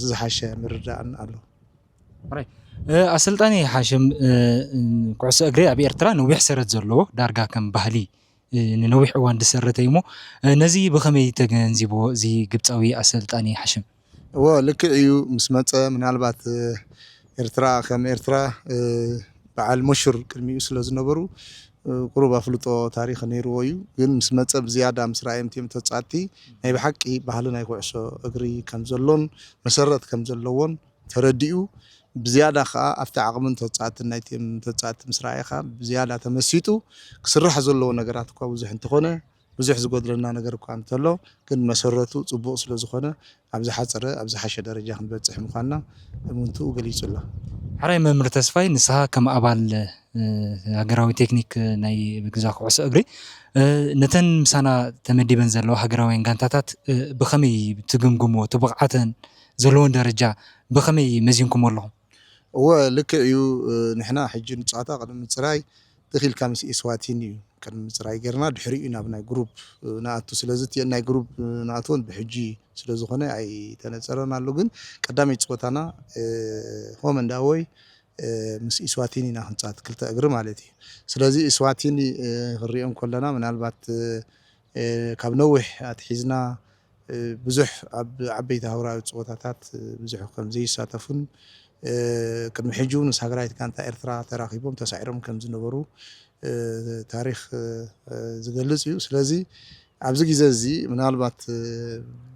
ዝሓሸ ምርዳእን ኣሎ። ሕራይ፣ እ፣ ኣሰልጣኒ ሓሽም፣ እ፣ እ፣ ኩዕሶ እግሪ ኣብ ኤርትራ ነዊሕ ሰረት ዘለዎ ዳርጋ ከም ባህሊ፣ እ፣ ንነዊሕ እዋን ዝሰረተ እዩ እሞ፣ እ፣ ነዚ ብኸመይ ተገንዚቦ እዚ ግብጻዊ ኣሰልጣኒ ሓሽም? እወ፣ ልክዕ እዩ። ምስ መጸ ምናልባት፣ እ፣ ኤርትራ ከም ኤርትራ፣ እ፣ በዓል መሹር ቅድሚኡ ስለ ዝነበሩ፣ እ፣ ቁሩብ ኣፍልጦ ታሪኽ ነይርዎ እዩ። ግን ምስ መጸ ብዝያዳ ምስ ረኣዮም እቲኦም ተጻወቲ ናይ ብሓቂ ባህሊ ናይ ኩዕሶ እግሪ ከም ዘሎን መሰረት ከም ዘለዎን ተረዲኡ፣ ብዝያዳ ከኣ ኣብቲ ዓቕምን ተጻወትን ናይቲኦም ተጻወቲ ምስ ረኣየ ከኣ ብዝያዳ ተመሲጡ፣ ክስራሕ ዘለዎ ነገራት እኳ ብዙሕ እንተኾነ፣ ብዙሕ ዝጎድለና ነገር እኳ እንተሎ፣ ግን መሰረቱ ጽቡቕ ስለ ዝኾነ፣ ኣብ ዝሓጸረ ኣብ ዝሓሸ ደረጃ ክንበጽሕ ምዃንና እምንትኡ ገሊጹ ኣሎ። ሕራይ መምህር ተስፋይ፣ ንስኻ ከም ኣባል፣ እ፣ ሃገራዊ ቴክኒክ ናይ ገዛ ኩዕሶ እግሪ፣ እ፣ ነተን ምሳና ተመዲበን ዘለዋ ሃገራውያን ጋንታታት፣ እ፣ ብኸመይ ትግምግሞ? እቲ ብቕዓተን ዘለዎን ደረጃ ብኸመይ መዚንኩሞ ኣለኹም? እወ፣ ልክዕ እዩ። እ፣ ንሕና ሕጂ ንጻወታ ቅድሚ ምጽራይ ትኽ ኢልካ ምስ ኢስዋቲኒ እዩ ቅድሚ ምጽራይ ጌርና፣ ድሕሪኡ ናብ ናይ ግሩፕ፣ እ፣ ንኣቱ። ስለዚ እቲአን ናይ ግሩፕ፣ እ፣ ንኣትወን ብሕጂ ስለ ዝኾነ ኣይተነጸረን ኣሎ። ግን ቀዳመይቲ ጸወታና፣ እ፣ ሆም ኤንድ ኣወይ፣ እ፣ ምስ ኢስዋቲኒ ኢና ክንጻወት፣ ክልተ እግሪ ማለት እዩ። ስለዚ ኢስዋቲኒ፣ እ፣ ክንሪኦም ከለና ምናልባት፣ እ፣ እ፣ ካብ ነዊሕ ኣትሒዝና፣ እ፣ ብዙሕ ኣብ ዓበይቲ ኣህጉራዊ ጸወታታት፣ እ፣ ብዙሕ ከም ዘይሳተፉን፣ እ፣ ቅድሚ ሕጂ እውን ምስ ሃገራዊት ጋንታ ኤርትራ ተራኺቦም ተሳዒሮም ከም ዝነበሩ፣ እ፣ ታሪኽ፣ እ፣ እ፣ ዝገልጽ እዩ። ስለዚ ኣብዚ ግዜ እዚ ምናልባት፣ እ፣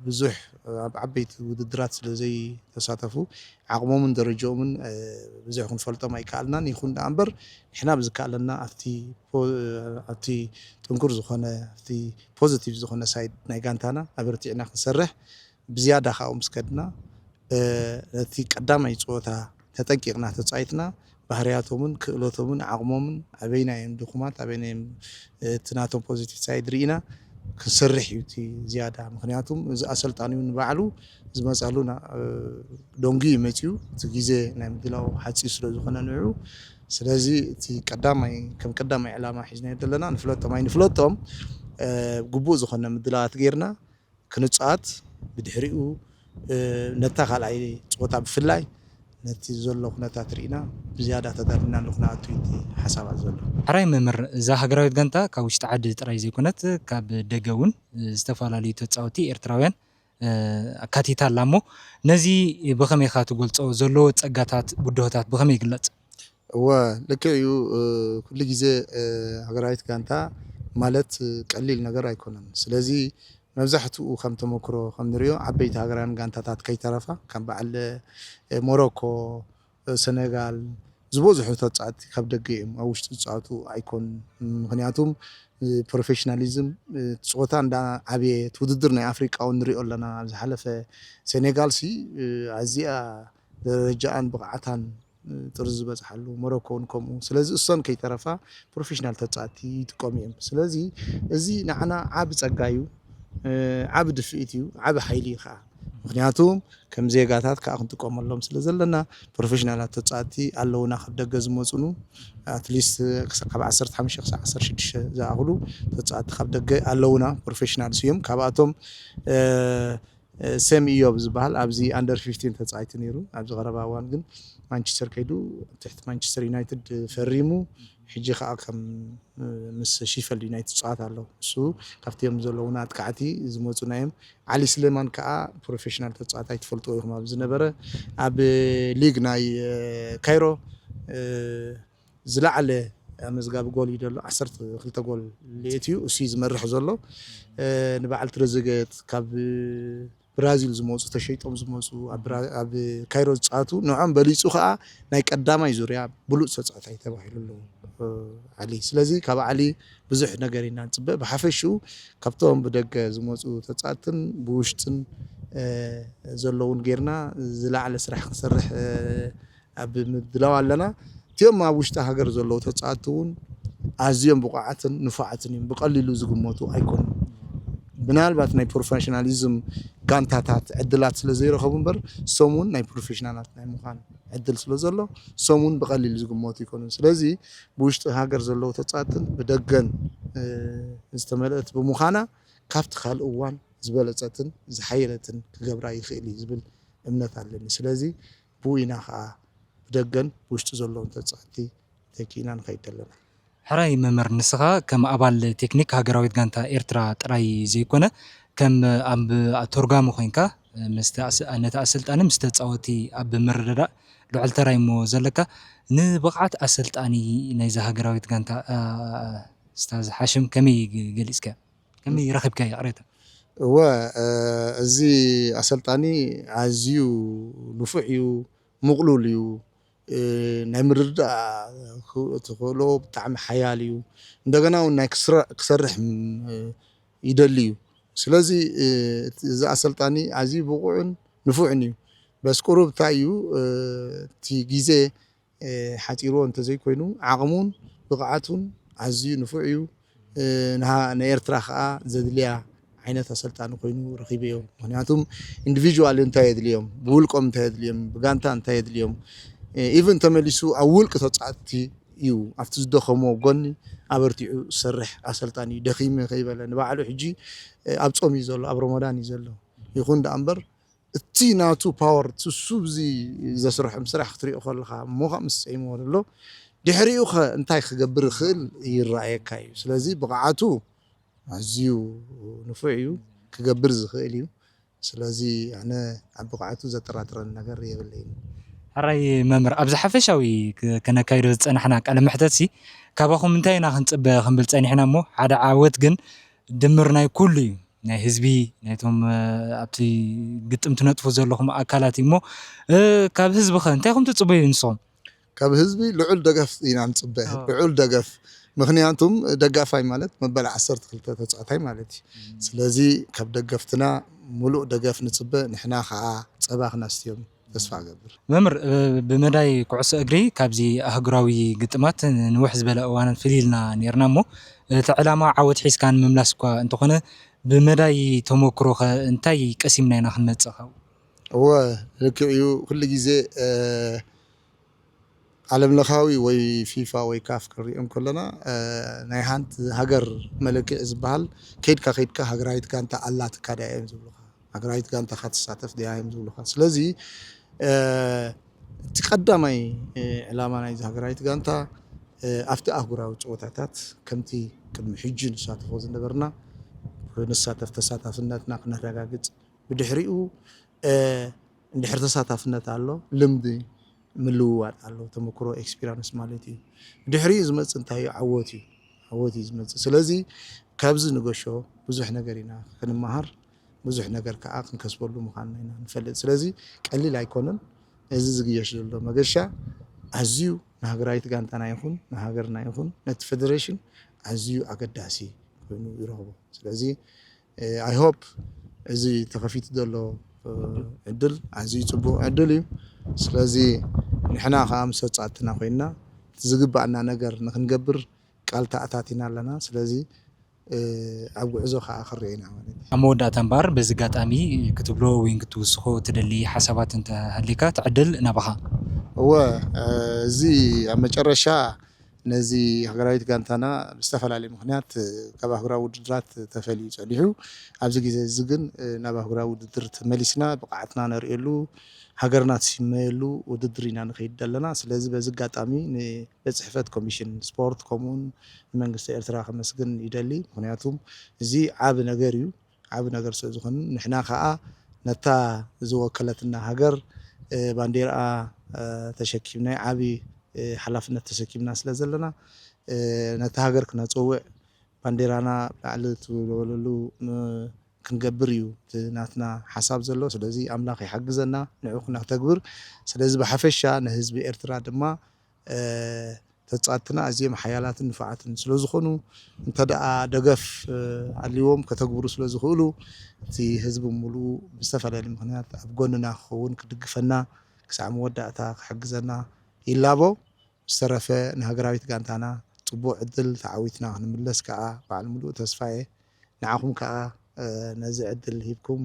ብዙሕ ኣብ ዓበይቲ ውድድራት ስለ ዘይተሳተፉ ዓቕሞምን ደረጃኦምን፣ እ፣ ብዙሕ ክንፈልጦም ኣይከኣልናን። ይኹን ደኣ እምበር ንሕና ብዝከኣለና ኣብቲ ፖ-፣ ኣብቲ ጥንኩር ዝኾነ፣ ኣብቲ ፖዚቲቭ ዝኾነ ሳይድ ናይ ጋንታና ኣበርቲዕና ክንሰርሕ፣ ብዝያዳ ካብኡ ምስ ከድና፣ እ፣ ነቲ ቀዳማይ ጸወታ ተጠንቂቕና ተጻዊትና፣ ባህርያቶምን ክእለቶምን ዓቕሞምን ኣበይና እዮም ድኹማት፣ ኣበይና እዮም፣ እ፣ እቲ ናቶም ፖዚቲቭ ሳይድ ርኢና ክንሰርሕ እዩ እቲ ዝያዳ። ምኽንያቱም እዚ ኣሰልጣኒ እውን ንባዕሉ ዝመጻሉ ና-፣ እ፣ ደንጉዩ እዩ መጺኡ። እቲ ግዜ ናይ ምድላው ሓጺር ስለ ዝኾነ ንዕኡ። ስለዚ እቲ ቀዳማይ፣ ከም ቀዳማይ ዕላማ ሒዝናዮ ዘለና ንፍለጦም ኣይንፍለጦም፣ እ፣ ግቡእ ዝኾነ ምድላዋት ጌርና ክንጻወት፣ ብድሕሪኡ፣ እ፣ ነታ ካልኣይ ጸወታ ብፍላይ ነቲ ዘሎ ኩነታት ርኢና ብዝያዳ ተዳሊና ኣሎ ክንኣቱ እዩ እቲ ሓሳባት ዘሎ። ሕራይ መምህር፣ እዛ ሃገራዊት ጋንታ ካብ ውሽጢ ዓዲ ጥራይ ዘይኮነት ካብ ደገ እውን፣ እ፣ ዝተፈላለዩ ተጻወቲ ኤርትራውያን፣ እ፣ ኣካቲታ ኣላ እሞ ነዚ ብኸመይ ኢኻ ትገልጾ? ዘለዎ ጸጋታት፣ ብድሆታት ብኸመይ ይግለጽ? እወ፣ ልክዕ እዩ። እ፣ ኩሉ ግዜ፣ እ፣ ሃገራዊት ጋንታ ማለት፣ እ፣ ቀሊል ነገር ኣይኮነን። ስለዚ መብዛሕትኡ ከም ተመክሮ ከም ንሪኦ ዓበይቲ ሃገራውያን ጋንታታት ከይተረፋ ከም በዓል፣ እ፣ ሞሮኮ፣ እ፣ ሰነጋል ዝበዝሑ ተጻወትቲ ካብ ደገ እዮም። ኣብ ውሽጢ ዝጻወቱ ኣይኮኑን። ምኽንያቱም፣ እ፣ ፕሮፌሽናሊዝም፣ እ፣ ጸወታ እንዳ ዓብየ እቲ ውድድር ናይ ኣፍሪቃ እውን ንሪኦ ኣለና። ኣብ ዝሓለፈ ሴኔጋል ሲ፣ እ፣ ኣዝያ ደረጃኣን ብቕዓታን ጥርዚ ዝበፅሓሉ፣ ሞሮኮ እውን ከምኡ። ስለዚ እሶን ከይተረፋ ፕሮፌሽናል ተፃወትቲ ይጥቀሙ እዮም። ስለዚ እዚ ንዓና ዓቢ ፀጋ እዩ፣ ዓቢ ድፍኢት እዩ፣ ዓቢ ሓይሊ እዩ ከዓ። ምክንያቱ ከም ዜጋታት ከዓ ክንጥቀመሎም ስለ ዘለና ፕሮፌሽናላት ተፃወትቲ ኣለውና፣ ካብ ደገ ዝመፁኑ ኣትሊስት ካብ ዓሰርተ ሓሙሽተ ክሳብ ዓሰርተ ሽዱሽተ ዝኣኽሉ ተፃወትቲ ካብ ደገ ኣለውና፣ ፕሮፌሽናል እዮም። ካብኣቶም ሰም ኢዮብ ዝበሃል ኣብዚ ኣንደር ፊፍቲን ተፃዋቲ ነይሩ። ኣብዚ ቀረባ እዋን ግን ማንቸስተር ከይዱ ትሕቲ ማንቸስተር ዩናይትድ ፈሪሙ፣ ሕጂ ከዓ ከም ምስ ሺፈልድ ዩናይትድ ፃወት ኣሎ። እሱ ካብቲኦም ዘለውና ኣጥቃዕቲ ዝመፁና እዮም። ዓሊ ስሌማን ከዓ ፕሮፌሽናል ተፃዋታይ ትፈልጥዎ ኢኹም ኣብ ዝነበረ ኣብ ሊግ ናይ ካይሮ ዝለዓለ ኣመዝጋቢ ጎል እዩ ዘሎ። ዓሰርተ ክልተ ጎል ልእት እዩ እሱ እዩ ዝመርሕ ዘሎ። ንበዓል ትረዘገት ካብ ብራዚል ዝመፁ ተሸይጦም ዝመፁ ኣብ ካይሮ ዝፃቱ ንዖም በሊፁ ከዓ ናይ ቀዳማይ ዙርያ ብሉፅ ተፃታይ ተባሂሉ ኣለዉ ዓሊ። ስለዚ ካብ ዓሊ ብዙሕ ነገር ኢና ንፅበ። ብሓፈሽኡ ካብቶም ብደገ ዝመፁ ተፃትን ብውሽጥን ዘለውን ጌርና ዝለዓለ ስራሕ ክንሰርሕ ኣብ ምድላው ኣለና። እቲኦም ኣብ ውሽጢ ሃገር ዘለዉ ተፃወትቲ እውን ኣዝዮም ብቑዓትን ንፉዓትን እዮም። ብቐሊሉ ዝግመቱ ኣይኮኑን። ምናልባት ናይ ፕሮፌሽናሊዝም ጋንታታት ዕድላት ስለ ዘይረኸቡ እምበር እሶም እውን ናይ ፕሮፌሽናላት ናይ ምዃን ዕድል ስለ ዘሎ እሶም እውን ብቐሊሉ ዝግመቱ ኣይኮኑን። ስለዚ ብውሽጢ ሃገር ዘለዉ ተፃወትን ብደገን ዝተመልአት ብምዃና ካብቲ ካልእ እዋን ዝበለፀትን ዝሓየለትን ክገብራ ይኽእል እዩ ዝብል እምነት ኣለኒ። ስለዚ ብኡ ኢና ከዓ ብደገን ብውሽጢ ዘለዎም ተፃወትቲ ተኪእና ንኸይድ ኣለና። ሕራይ መምህር፣ ንስኻ ከም ኣባል ቴክኒክ ሃገራዊት ጋንታ ኤርትራ ጥራይ ዘይኮነ ከም ኣብ ተርጓሚ ኮይንካ ምስቲ ኣስ- ነቲ ኣሰልጣኒ ምስ ተፃወቲ ኣብ ምርድዳእ ልዑል ተራ እሞ ዘለካ። ንብቕዓት ኣሰልጣኒ ናይዛ ሃገራዊት ጋንታ ኡስታዝ ሓሽም ከመይ ገሊፅካ? ከመይ ረኺብካዮ ቅሬታ? እወ፣ እዚ ኣሰልጣኒ ኣዝዩ ንፉዕ እዩ፣ ምቕሉል እዩ። ናይ ምርድዳእ ተኽእሎ ብጣዕሚ ሓያል እዩ። እንደገና እውን ናይ ክሰርሕ ይደሊ እዩ። ስለዚ እዚ ኣሰልጣኒ ኣዝዩ ብቑዕን ንፉዕን እዩ። በስ ቁሩብ እንታይ እዩ እቲ ግዜ ሓፂርዎ እንተዘይኮይኑ ዓቕሙን ብቕዓቱን ኣዝዩ ንፉዕ እዩ። ንኤርትራ ከዓ ዘድልያ ዓይነት ኣሰልጣኒ ኮይኑ ረኺበዮ። ምክንያቱም ኢንዲቪጁዋል እንታይ የድልዮም፣ ብውልቆም እንታይ የድልዮም፣ ብጋንታ እንታይ የድልዮም፣ ኢቭን ተመሊሱ ኣብ ውልቂ ተፃወትቲ እዩ ኣብቲ ዝደኸሞ ጎኒ ኣበርቲዑ ዝሰርሕ ኣሰልጣኒ እዩ። ደኺመ ከይበለ ንባዕሉ ሕጂ ኣብ ፆም እዩ ዘሎ፣ ኣብ ረመዳን እዩ ዘሎ። ይኹን ደኣ እምበር እቲ ናቱ ፓወር እሱ እዚ ዘስርሖም ስራሕ ክትሪኦ ከለኻ እሞ ከዓ ምስ ፀይምዎ ዘሎ ድሕሪኡ ከ እንታይ ክገብር ይኽእል ይረኣየካ እዩ። ስለዚ ብቕዓቱ ኣዝዩ ንፉዕ እዩ፣ ክገብር ዝኽእል እዩ። ስለዚ ኣነ ኣብ ብቕዓቱ ዘጠራጥረኒ ነገር የብለይን። ሕራይ መምህር፣ ኣብዚ ሓፈሻዊ ክ- ከነካይዶ ዝፀናሕና ቃለ መሕተት ሲ ካባኹም እንታይ ኢና ክንፅበ ክንብል ፀኒሕና እሞ ሓደ ዓወት ግን ድምር ናይ ኩሉ እዩ። ናይ ህዝቢ ናይቶም ኣብቲ ግጥም ትነጥፉ ዘለኹም ኣካላት እዩ እሞ ካብ ህዝቢ ኸ እንታይ ኹም ትፅበዩ ንስኹም? ካብ ህዝቢ ልዑል ደገፍ ኢና ንፅበ። ልዑል ደገፍ፣ ምክንያቱም ደጋፋይ ማለት መበል ዓሰርተ ክልተ ተፃዋታይ ማለት እዩ። ስለዚ ካብ ደገፍትና ሙሉእ ደገፍ ንፅበ። ንሕና ከዓ ፀባ ክናስትዮም ተስፋ እገብር። መምህር፣ ብመዳይ ኩዕሶ እግሪ ካብዚ ኣህጉራዊ ግጥማት ንውሕ ዝበለ እዋናት ፍልይ ኢልና ነይርና እሞ እቲ ዕላማ ዓወት ሒዝካ ንምምላስ እኳ እንተኾነ ብመዳይ ተመክሮኸ እንታይ ቀሲምና ኢና ክንመፅእ ካብኡ? እወ፣ ልክዕ እዩ። ኩሉ ግዜ ዓለም ለኻዊ ወይ ፊፋ ወይ ካፍ ክንሪኦም ከለና ናይ ሓንቲ ሃገር መለክዒ ዝበሃል ከይድካ ከይድካ ሃገራዊት ጋንታ ኣላትካ ድያ እዮም ዝብሉኻ፣ ሃገራዊት ጋንታኻ ትሳተፍ ድያ እዮም ዝብሉኻ። ስለዚ እቲ ቀዳማይ ዕላማ ናይዚ ሃገራዊት ጋንታ ኣብቲ ኣህጉራዊ ፀወታታት ከምቲ ቅድሚ ሕጂ ንሳተፎ ዝነበርና ክንሳተፍ ተሳታፍነትና ክነረጋግፅ፣ ብድሕሪኡ እንድሕር ተሳታፍነት ኣሎ ልምዲ ምልውዋጥ ኣሎ፣ ተመክሮ ኤክስፒሪንስ ማለት እዩ። ብድሕሪኡ ዝመፅእ እንታይ እዩ? ዓወት እዩ። ዓወት እዩ ዝመፅእ። ስለዚ ካብዚ ንገሾ ብዙሕ ነገር ኢና ክንመሃር፣ ብዙሕ ነገር ከዓ ክንከስበሉ ምዃንና ኢና ንፈልጥ። ስለዚ ቀሊል ኣይኮነን። እዚ ዝግየሽ ዘሎ መገሻ ኣዝዩ ንሃገራዊት ጋንታና ይኹን ንሃገርና ይኹን ነቲ ፌደሬሽን ኣዝዩ ኣገዳሲ ኮይኑ ይረኽቦ። ስለዚ ኣይ ሆፕ እዚ ተኸፊቱ ዘሎ ዕድል ኣዝዩ ፅቡቕ ዕድል እዩ። ስለዚ ንሕና ከዓ ምስ ተፃትና ኮይንና እቲ ዝግባኣና ነገር ንክንገብር ቃል ተኣታቲና ኣለና። ስለዚ ኣብ ጉዕዞ ከዓ ክርአ ኢና ማለት እዩ። ኣብ መወዳእታ እምበኣር በዚ ኣጋጣሚ ክትብሎ ወይ ክትውስኾ ትደሊ ሓሳባት እንተሃልዩካ እቲ ዕድል ናባኻ። እወ፣ እዚ ኣብ መጨረሻ ነዚ ሃገራዊት ጋንታና ብዝተፈላለየ ምክንያት ካብ ኣህጉራዊ ውድድራት ተፈልዩ ፀኒሑ። ኣብዚ ግዜ እዚ ግን ናብ ኣህጉራዊ ውድድር ተመሊስና ብቕዓትና ነርእየሉ፣ ሃገርና ትስመየሉ ውድድር ኢና ንኸይድ ዘለና። ስለዚ በዚ ኣጋጣሚ ንቤት ፅሕፈት ኮሚሽን ስፖርት ከምኡውን ንመንግስቲ ኤርትራ ከመስግን ይደሊ። ምክንያቱም እዚ ዓቢ ነገር እዩ። ዓቢ ነገር ስለ ዝኾነ ንሕና ከዓ ነታ ዝወከለትና ሃገር ባንዴራኣ ተሸኪምና ዓቢ ሓላፍነት ተሰኪምና ስለ ዘለና ነታ ሃገር ክነፀውዕ ባንዴራና ላዕሊ ትበለሉ ክንገብር እዩ እቲ ናትና ሓሳብ ዘሎ። ስለዚ ኣምላኽ ይሓግዘና ንዑ ክነተግብር። ስለዚ ብሓፈሻ ንህዝቢ ኤርትራ ድማ ተጻትና ኣዝዮም ሓያላትን ንፉዓትን ስለ ዝኾኑ እንተ ደኣ ደገፍ ኣልዎም ከተግብሩ ስለ ዝኽእሉ እቲ ህዝቢ ምሉኡ ብዝተፈላለየ ምኽንያት ኣብ ጎንና ክኸውን ክድግፈና ክሳዕ መወዳእታ ክሕግዘና ይላቦ። ዝተረፈ ንሃገራዊት ጋንታና ጽቡቕ ዕድል ተዓዊትና ክንምለስ ከኣ በዓል ምሉእ ተስፋ እየ። ንዓኹም ከኣ ነዚ ዕድል ሂብኩም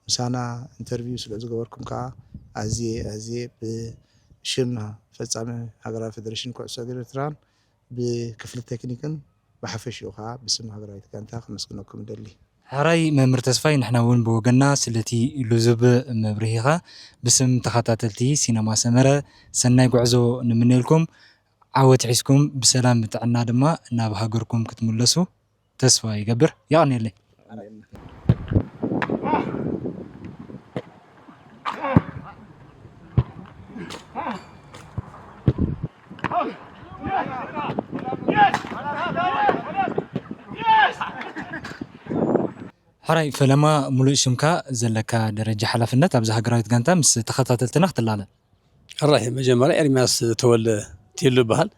ምሳና ኢንተርቪው ስለ ዝገበርኩም ከኣ ኣዝየ ኣዝየ ብሽም ፈጻሚ ሃገራዊ ፌደሬሽን ኩዕሶ እግሪ ኤርትራን ብክፍሊ ቴክኒክን ብሓፈሽኡ ከኣ ብስም ሃገራዊት ጋንታ ከመስግነኩም እደሊ። ሕራይ መምህር ተስፋይ ንሕና እውን ብወገንና ስለቲ ልዙብ መብርሂኻ ብስም ተኸታተልቲ ሲነማ ሰመረ ሰናይ ጉዕዞ ንምነልኩም። ዓወት ሒዝኩም ብሰላም ብጥዕና ድማ ናብ ሃገርኩም ክትምለሱ ተስፋ ይገብር። የቐንየለይ። ሕራይ ፈለማ ሙሉእ ሽምካ ዘለካ ደረጃ ሓላፍነት ኣብዚ ሃገራዊት ጋንታ ምስ ተኸታተልትና ክትላለ። ሕራይ መጀመርያ ኤርሚያስ ተወልደ ቴሉ ይበሃል።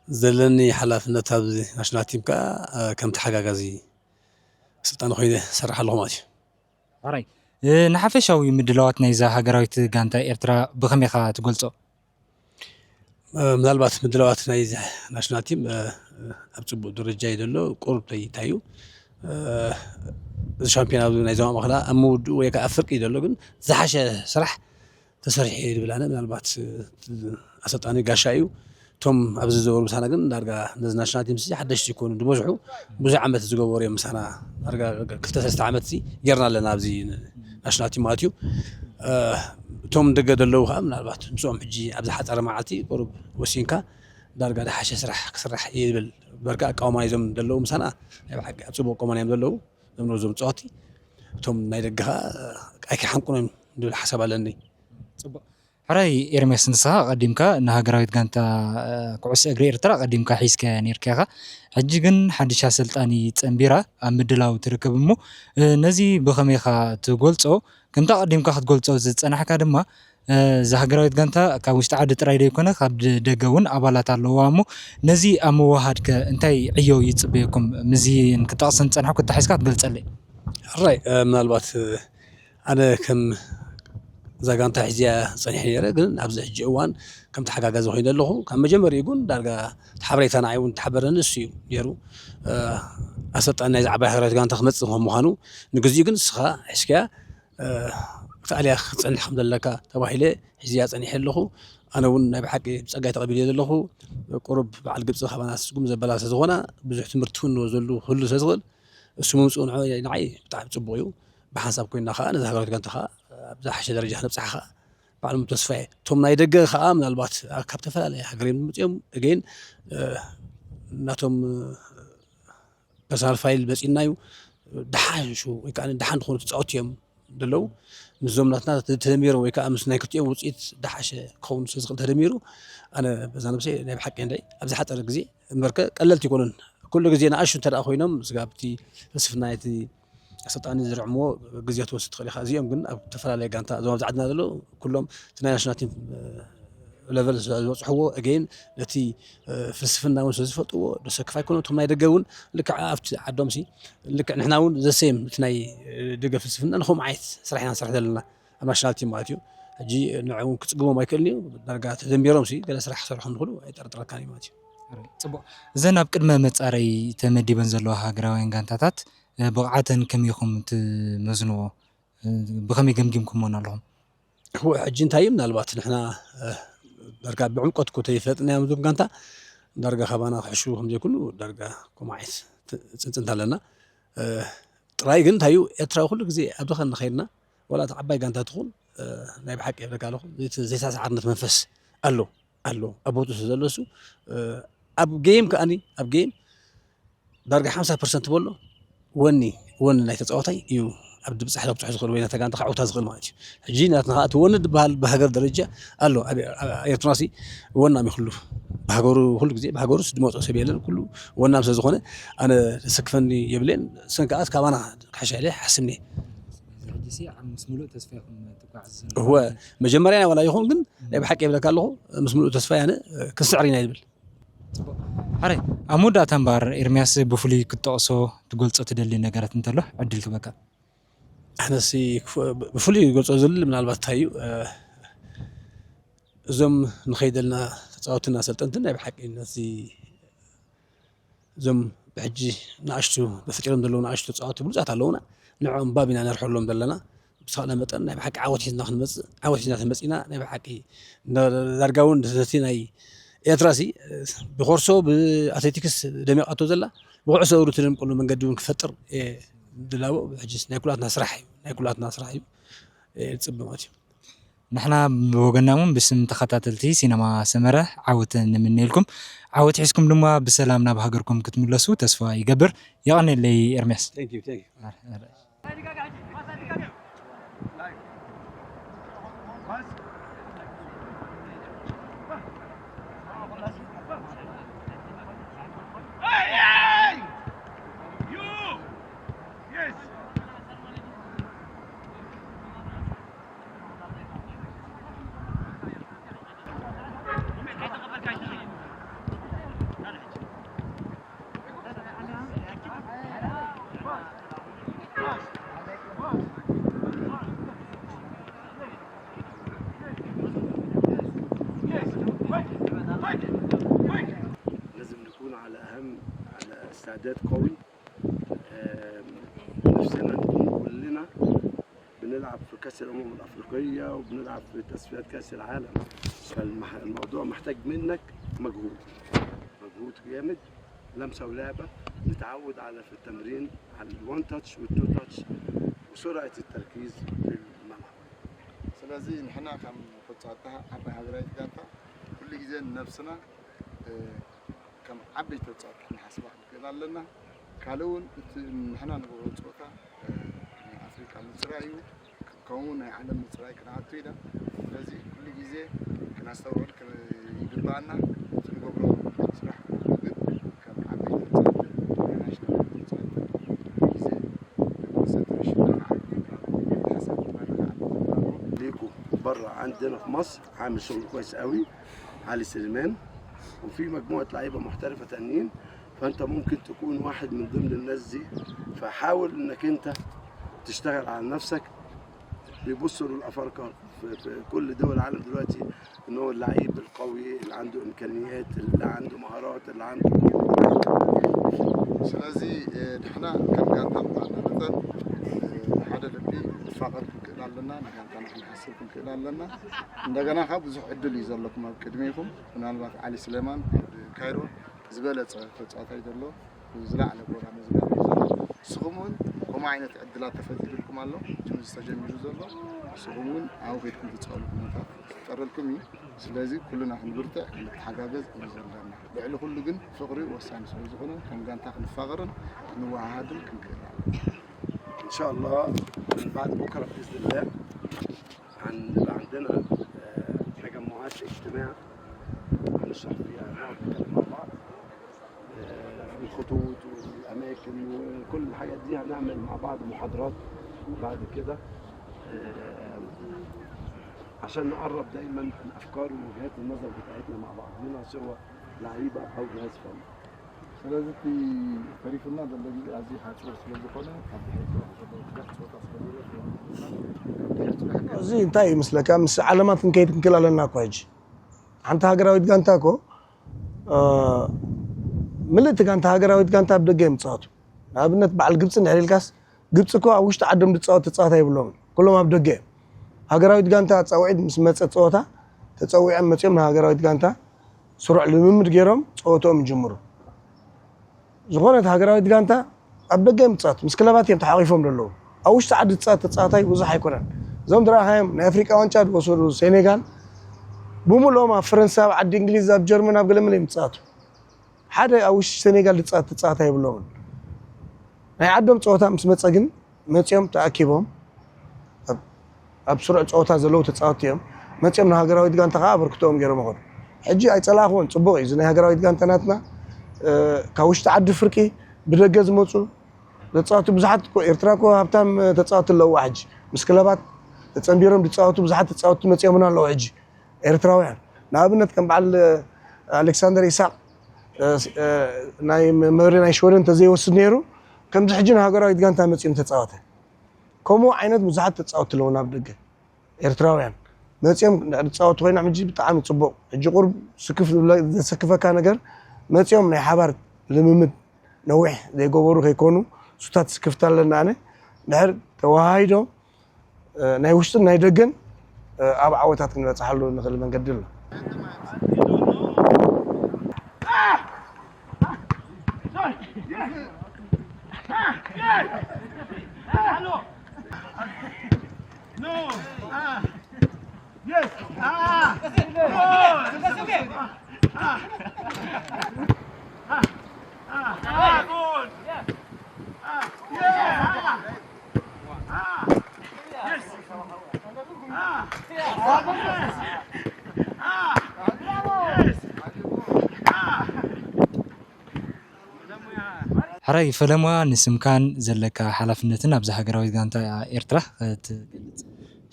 ዘለኒ ሓላፍነት ኣብዚ ናሽናል ቲም ከዓ ከም ተሓጋጋዚ ስልጣን ኮይነ ዝሰርሕ ኣለኹ ማለት እዩ። ሕራይ ንሓፈሻዊ ምድላዋት ናይዛ ሃገራዊት ጋንታ ኤርትራ ብኸመይ ኢኻ ትገልጾ? ምናልባት ምድላዋት ናይ ናሽናል ቲም ኣብ ፅቡቅ ደረጃ እዩ ዘሎ። ቁሩብ እንታይ እዩ እዚ ሻምፒዮን ኣብ ናይ ዞባ ማእከላ ኣብ ምውድኡ ወይ ከዓ ኣብ ፍርቂ እዩ ዘሎ፣ ግን ዝሓሸ ስራሕ ተሰሪሑ እዩ ዝብል ኣነ። ምናልባት ኣሰልጣኒ ጋሻ እዩ። እቶም ኣብዚ ዝዘወሩ ምሳና ግን ዳርጋ ነዚ ናሽናል ቲም ሓደሽቲ ይኮኑ ዝበዝሑ ብዙሕ ዓመት ዝገበሩ እዮም ምሳና። ዳርጋ ክልተ ሰለስተ ዓመት ጌርና ኣለና ኣብዚ ናሽናል ቲም ማለት እዩ። እቶም ደገ ዘለዉ ከዓ ምናልባት ምስኦም ሕጂ ኣብ ዝሓፀረ መዓልቲ ቁሩብ ወሲንካ ዳርጋ ዝሓሸ ስራሕ ክስራሕ ይብል በርካ ኣቃውማ ናይዞም ዘለዉ ምሳና ናይ ብሓቂ ኣብ ፅቡቅ ኣቃውማ እዮም ዘለዉ። እዞም ነዞም ፀዋቲ እቶም ናይ ደገ ከዓ ኣይከሓንቁኖም ዝብል ሓሳብ ኣለኒ። ፅቡቅ ሕራይ ኤርሜስ ንስኻ ቀዲምካ ንሃገራዊት ጋንታ ኩዕሶ እግሪ ኤርትራ ቀዲምካ ሒዝካያ ነርካ ኢኻ። ሕጂ ግን ሓድሽ ኣሰልጣኒ ጸንቢራ ኣብ ምድላው ትርከብ እሞ ነዚ ብኸመይ ኢኻ ትገልጾ? ከምታ ቀዲምካ ክትገልጾ ዝጸናሕካ ድማ እዛ ሃገራዊት ጋንታ ካብ ውሽጢ ዓዲ ጥራይ ዘይኮነ ካብ ደገ እውን ኣባላት ኣለዋ እሞ ነዚ ኣብ ምውሃድ ከ እንታይ ዕዮ ይጽበየኩም? ምስዚ ክጠቕሰን ዝጸናሕኩ ተታሒዝካ ክትገልጸለይ። ሕራይ ምናልባት ኣነ ከም እዛ ጋንታ ሒዝያ ጸኒሐ ነይረ፣ ግን ኣብዚ ሕጂ እዋን ከም ተሓጋጋዚ ኮይነ ኣለኹ። ካብ መጀመሪኡ ግን ዳርጋ እቲ ሓበሬታ ንዓይ እውን ተሓበረኒ እሱ እዩ ነይሩ። ኣሰልጣኒ ናይዚ ዓባይ ሃገራዊት ጋንታ ክመጽእ ከም ምዃኑ ንግዚኡ ግን ንስኻ ሒዝካያ ክተኣልያ ክትጸንሕ ከም ዘለካ ተባሂለ ሒዝያ ጸኒሐ ኣለኹ። ኣነ እውን ናይ ብሓቂ ብጸጋይ ተቐቢለዮ ዘለኹ። ቁሩብ በዓል ግብጺ ካባና ስጉም ዘበላ ስለ ዝኾና ብዙሕ ትምህርቲ ክህልዎ ዘሉ ክህሉ ስለ ዝኽእል እሱ ምምፅኡ ንዓይ ብጣዕሚ ፅቡቅ እዩ። ብሓንሳብ ኮይና ከዓ ነዚ ሃገራዊት ጋንታ ከዓ ኣብ ዝሓሸ ደረጃ ክነብፅሓ ከዓ ባዕሎም ተስፋ እየ። እቶም ናይ ደገ ከዓ ምናልባት ካብ ዝተፈላለየ ሃገር እዮም ዝመፅኦም እገይን ናቶም ፐርሰናል ፋይል መፂእና እዩ። ደሓሹ ወይ ከዓ ደሓን ዝኾኑ ተፃወቲ እዮም ዘለዉ ምስዞም ናትና ተደሚሮም ወይ ከዓ ምስ ናይ ክልቲኦም ውፅኢት ደሓሸ ክኸውን ስለ ዝኽእል ተደሚሩ ኣነ በዛ ነብሰይ ናይ ብሓቂ ንርኢ ኣብ ዝሓፀረ ግዜ እምበርከ ቀለልቲ ኣይኮኑን። ኩሉ ግዜ ንኣሹ እንተ ደኣ ኮይኖም ስጋብ እቲ ፍልስፍና ናይቲ ኣሰልጣኒ ዝርዕምዎ ግዜ ትወስድ ትኽእል ኢኻ። እዚኦም ግን ኣብ ዝተፈላለየ ጋንታ እዞም ኣብዚ ዓድና ዘለዉ ኩሎም እቲ ናይ ናሽናል ቲም ለቨል ዝበፅሕዎ again ነቲ ፍልስፍና እውን ስለ ዝፈልጥዎ ደሰክፍ ኣይኮኑን። እቶም ናይ ደገ እውን ልክዕ ኣብቲ ዓዶም ሲ ልክዕ ንሕና እውን ዘሰየም እቲ ናይ ደገ ፍልስፍና ንኸምኡ ዓይነት ስራሕ ኢና ንሰርሕ ዘለና ኣብ ናሽናል ቲም ማለት እዩ። ሕጂ ንዕኡ ክጽግቦም ኣይክእልን እዩ። ዳርጋ ተደንቢሮም ሲ ገለ ስራሕ ክሰርሑ ንኽእሉ ኣይጠርጥረካን እዩ ማለት እዩ። ጽቡቕ። እዘን ኣብ ቅድመ መጻረይ ተመዲበን ዘለዋ ሃገራውያን ጋንታታት ብቕዓተን ከመይ ኢኹም ትመዝንዎ? ብኸመይ ገምጊምኩሞን ኣለኹም? ሕጂ እንታይ እዩ ምናልባት ንሕና ዳርጋ ብዕምቆት እኮ ተይፈለጥናዮም ዞም ጋንታ ዳርጋ ካባና ክሕሹ ከምዘይክሉ ዳርጋ ኮማዒት ጽንጽንታ ኣለና። ጥራይ ግን እንታይ እዩ ኤርትራዊ ኩሉ ግዜ ኣብ ዝኸነ ከይድና ዋላ እቲ ዓባይ ጋንታ ትኹን ናይ ብሓቂ የብለካ ኣለኹ ዘይተሳሳዓርነት መንፈስ ኣሎ ኣሎ ኣብ ቦትኡ ዘሎ እሱ ኣብ ጌም ከኣኒ ኣብ ጌም ዳርጋ ሓምሳ ፐርሰንት በሎ ወኒ ወኒ ናይ ተፃዋታይ እዩ ኣብ ድብፃሕ ለብፅሑ ዝኽእል ወይ ናተ ጋንታ ክዓውታ ዝኽእል ማለት እዩ። ሕጂ ናትና ከዓ እቲ ወኒ ዝበሃል ብሃገር ደረጃ ኣሎ። ኤርትራሲ ወናም ይክሉ ብሃገሩ ኩሉ ግዜ ብሃገሩ ዝመፅኦ ሰብ የለን። ኩሉ ወናም ስለ ዝኾነ ኣነ ዘሰክፈኒ የብለን። ሰን ከዓ ካባና ክሕሻ ኢለ ሓስብኒ። ሕጂሲ ኣብ ምስ ሙሉእ ተስፋ ኢኹም ትጓዓዝ እወ መጀመርያ ዋላ ይኹን ግን ናይ ብሓቂ የብለካ ኣለኹ ምስ ሙሉእ ተስፋ ያነ ክንስዕር ኢና ይብል ሓራይ ኣብ መወዳእታ እምበኣር ኤርምያስ ብፍሉይ ክትጠቕሶ ትገልጾ ትደሊ ነገራት እንተሎ ዕድል ክበካ ኣነሲ ብፍሉይ ይገልጾ ዝብል ምናልባት እንታይ እዩ እዞም ንኸይደልና ተፃወትና ሰልጠንትን ናይ ብሓቂ ነዚ እዞም ብሕጂ ንኣሽቱ ተፈጢሮም ዘለዉ ንኣሽቱ ተፃወቲ ብሉፃት ኣለዉና ንዕኦም ባብ ኢና ነርሐሎም ዘለና ብዝተኽእለ መጠን ናይ ብሓቂ ዓወት ሒዝና ክንመፅእ ዓወት ሒዝና ተመፂና ናይ ብሓቂ ዳርጋ እውን ነቲ ናይ ኤርትራ ሲ ብኮርሶ ብኣትሌቲክስ ደሚቃቶ ዘላ ብኩዕሶ እግሪ ትደምቀሉ መንገዲ እውን ክፈጥር ድላቦ ሕጂ ናይ ኩላትና ስራሕ እዩ ናይ ኩላትና ስራሕ እዩ ዝፅበ ማለት እዩ ንሕና ብወገና እውን ብስም ተኸታተልቲ ሲነማ ሰመረ ዓወት ንምነየልኩም። ዓወት ሒዝኩም ድማ ብሰላም ናብ ሃገርኩም ክትምለሱ ተስፋ ይገብር። የቐንየለይ ኤርምያስ። لازم نكون على أهم على استعداد قوي نفسنا نكون كلنا بنلعب في كأس الأمم الأفريقية وبنلعب في تصفيات كأس العالم فالموضوع محتاج منك مجهود مجهود جامد لمسة ولعبة نتعود على في التمرين على ال one touch وال two touch وسرعة التركيز في الملعب ስለዚ ንሕና ከም ተፃወትቲ ዓባይ ሃገራዊት ጋንታ ኩሉ ግዜ ንነብስና ከም ዓበይቲ ተፃወትቲ ክንሓስባ ክንክእል ኣለና ካልእ እውን እቲ ንሕና ንገብሮ ፀወታ ናይ ኣፍሪቃ ምፅራይ እዩ ከምኡ ናይ ዓለም ምፅራይ ክንኣቱ ኢና ስለዚ ኩሉ ግዜ ክነስተውዕል ይግባኣና እቲ ንገብሮ ስራሕ ኩሉ ግን ከም ዓበይቲ ተፃወትቲ ናይ ናሽናል ተፃወትቲ ግዜ بره عندنا في مصر عامل شغل كويس قوي علي سليمان وفي مجموعة لعيبة محترفة تانيين فأنت ممكن تكون واحد من ضمن الناس دي فحاول إنك أنت تشتغل على نفسك بيبصوا للأفارقة في, في كل دول العالم دلوقتي إن هو اللعيب القوي اللي عنده إمكانيات اللي عنده مهارات اللي عنده ስለዚ ንሕና ከም ጋንታ ምዃንና መጠን ሓደ ልቢ ንፋቐር ክንክእል ኣለና ንጋንታና ክንሓስብ ክንክእል ኣለና እንደገና ካብ ብዙሕ ዕድል እዩ ዘለኩም ኣብ ቅድሚኹም ምናልባት ዓሊ ስሌማን ኣብ ካይሮ ዝበለፀ ተፃዋታይ ዘሎ ዝለዓለ ቦታ መዝጋብ እዩ ዘሎ ንስኹም እውን ከምኡ ዓይነት ዕድላት ተፈጢሩልኩም ኣሎ እቲ ዝተጀሚሩ ዘሎ ንስኹም እውን ኣብኡ ከይድኩም ትፃወሉ ኩነታት ክፍጠረልኩም እዩ ስለዚ ኩልና ክንብርትዕ ክንተሓጋገዝ እዩ ዘለና ልዕሊ ኩሉ ግን ፍቕሪ ወሳኒ ስለ ዝኾነ ከም ጋንታ ክንፋቐርን ክንወሃሃድን ክንክእል ኣለና إن شاء الله من بعد بكرة بإذن الله هنبقى عندنا تجمعات اجتماع هنشرح فيها نقعد نتكلم مع بعض الخطوط والاماكن وكل الحاجات دي هنعمل مع بعض محاضرات بعد كده عشان نقرب دايما الافكار ووجهات النظر بتاعتنا مع بعضنا سواء لعيبه او جهاز فني. ስለዚ እቲ ተሪፉና ዘሎ ግዜ ኣዝዩ ሓጺር ስለ ዝኾነ፣ ካብ ድሕሪት ዘሎ ብዙሕ ጸወታ ስለ ዘሎ፣ እዚ እንታይ ይመስለካ? ምስ ዓለማት ክንከይድ ክንክእል ኣለና እኮ ሕጂ። ሓንቲ ሃገራዊት ጋንታ እኮ፣ እ፣ ምልእቲ ጋንታ፣ ሃገራዊት ጋንታ ኣብ ደገ እዮም ዝጻወቱ። ንኣብነት በዓል ግብጺ እንድሕር ኢልካስ፣ ግብጺ እኮ ኣብ ውሽጢ ዓዶም ዝጻወት ተጻዋታይ የብሎምን። ኩሎም ኣብ ደገ እዮም። ሃገራዊት ጋንታ ጻውዒት ምስ መጸት ጸወታ፣ ተጸዊዖም መጺኦም ንሃገራዊት ጋንታ ስሩዕ ልምምድ ገይሮም ጸወትኦም ይጅምሩ። ዝኾነት ሃገራዊት ጋንታ ኣብ ደገ እዮም ዝጻወቱ፣ ምስ ክለባት እዮም ተሓቒፎም ዘለዉ። ኣብ ውሽጢ ዓዲ ዝጻወት ተጻዋታይ ብዙሕ ኣይኮነን። እዞም ዝረኣኻዮም ናይ ኣፍሪቃ ዋንጫ ዝወሰዱ ሴኔጋል፣ ብምልኦም ኣብ ፈረንሳ፣ ኣብ ዓዲ እንግሊዝ፣ ኣብ ጀርመን፣ ኣብ ገለመለ እዮም ዝጻወቱ። ሓደ ኣብ ውሽጢ ሴኔጋል ዝጻወት ተጻዋታይ የብሎምን። ናይ ዓዶም ጸወታ ምስ መጸ ግን መጺኦም ተኣኪቦም ኣብ፣ ኣብ ስሩዕ ጸወታ ዘለዉ ተጻወትቲ እዮም። መጺኦም ንሃገራዊት ጋንታ ከኣ ኣበርክቶኦም ገይሮም ይኸዱ። ሕጂ ኣይጸላእኽዎን፣ ጽቡቕ እዩ። እዚ ናይ ሃገራዊት ጋንታ ናትና፣ እ፣ ካብ ውሽጢ ዓዲ ፍርቂ ብደገ ዝመጹ ተጻወትቲ ብዙሓት እኮ፣ ኤርትራ እኮ ሃብታም ተጻወትቲ ኣለዋ። ሕጂ ምስ ክለባት ተጸንቢሮም ዝጻወቱ ብዙሓት ተጻወትቲ መጺኦምና ኣለዉ። ሕጂ ኤርትራውያን፣ ንኣብነት ከም በዓል ኣሌክሳንደር ኢሳቕ፣ እ፣ እ፣ ናይ መሪ ናይ ሽወደን እንተዘይወስድ ነይሩ፣ ከምዚ ሕጂ ንሃገራዊት ጋንታ መጺኡ ምተጻወተ። ከምኡ ዓይነት ብዙሓት ተጻወትቲ ኣለዉ ናብ ደገ፣ ኤርትራውያን መጺኦም ዝጻወቱ ኮይኖም፣ ሕጂ ብጣዕሚ ጽቡቕ። ሕጂ ቁሩብ ስክፍ ዝብለ-፣ ዘሰክፈካ ነገር፣ መጺኦም ናይ ሓባር ልምምድ ነዊሕ ዘይገበሩ ከይኮኑ፣ ሱታት ስክፍታ ኣለና። ኣነ ድሕር ተወሃሂዶም፣ እ፣ ናይ ውሽጥን ናይ ደገን፣ እ፣ ኣብ ዓወታት ክንበጽሓሉ ንኽእል መንገዲ ኣሎ። ሕራይ ፈለማ፣ ንስምካን ዘለካ ሓላፍነትን ኣብዚ ሃገራዊት ጋንታ ኤርትራ ክትገልጽ?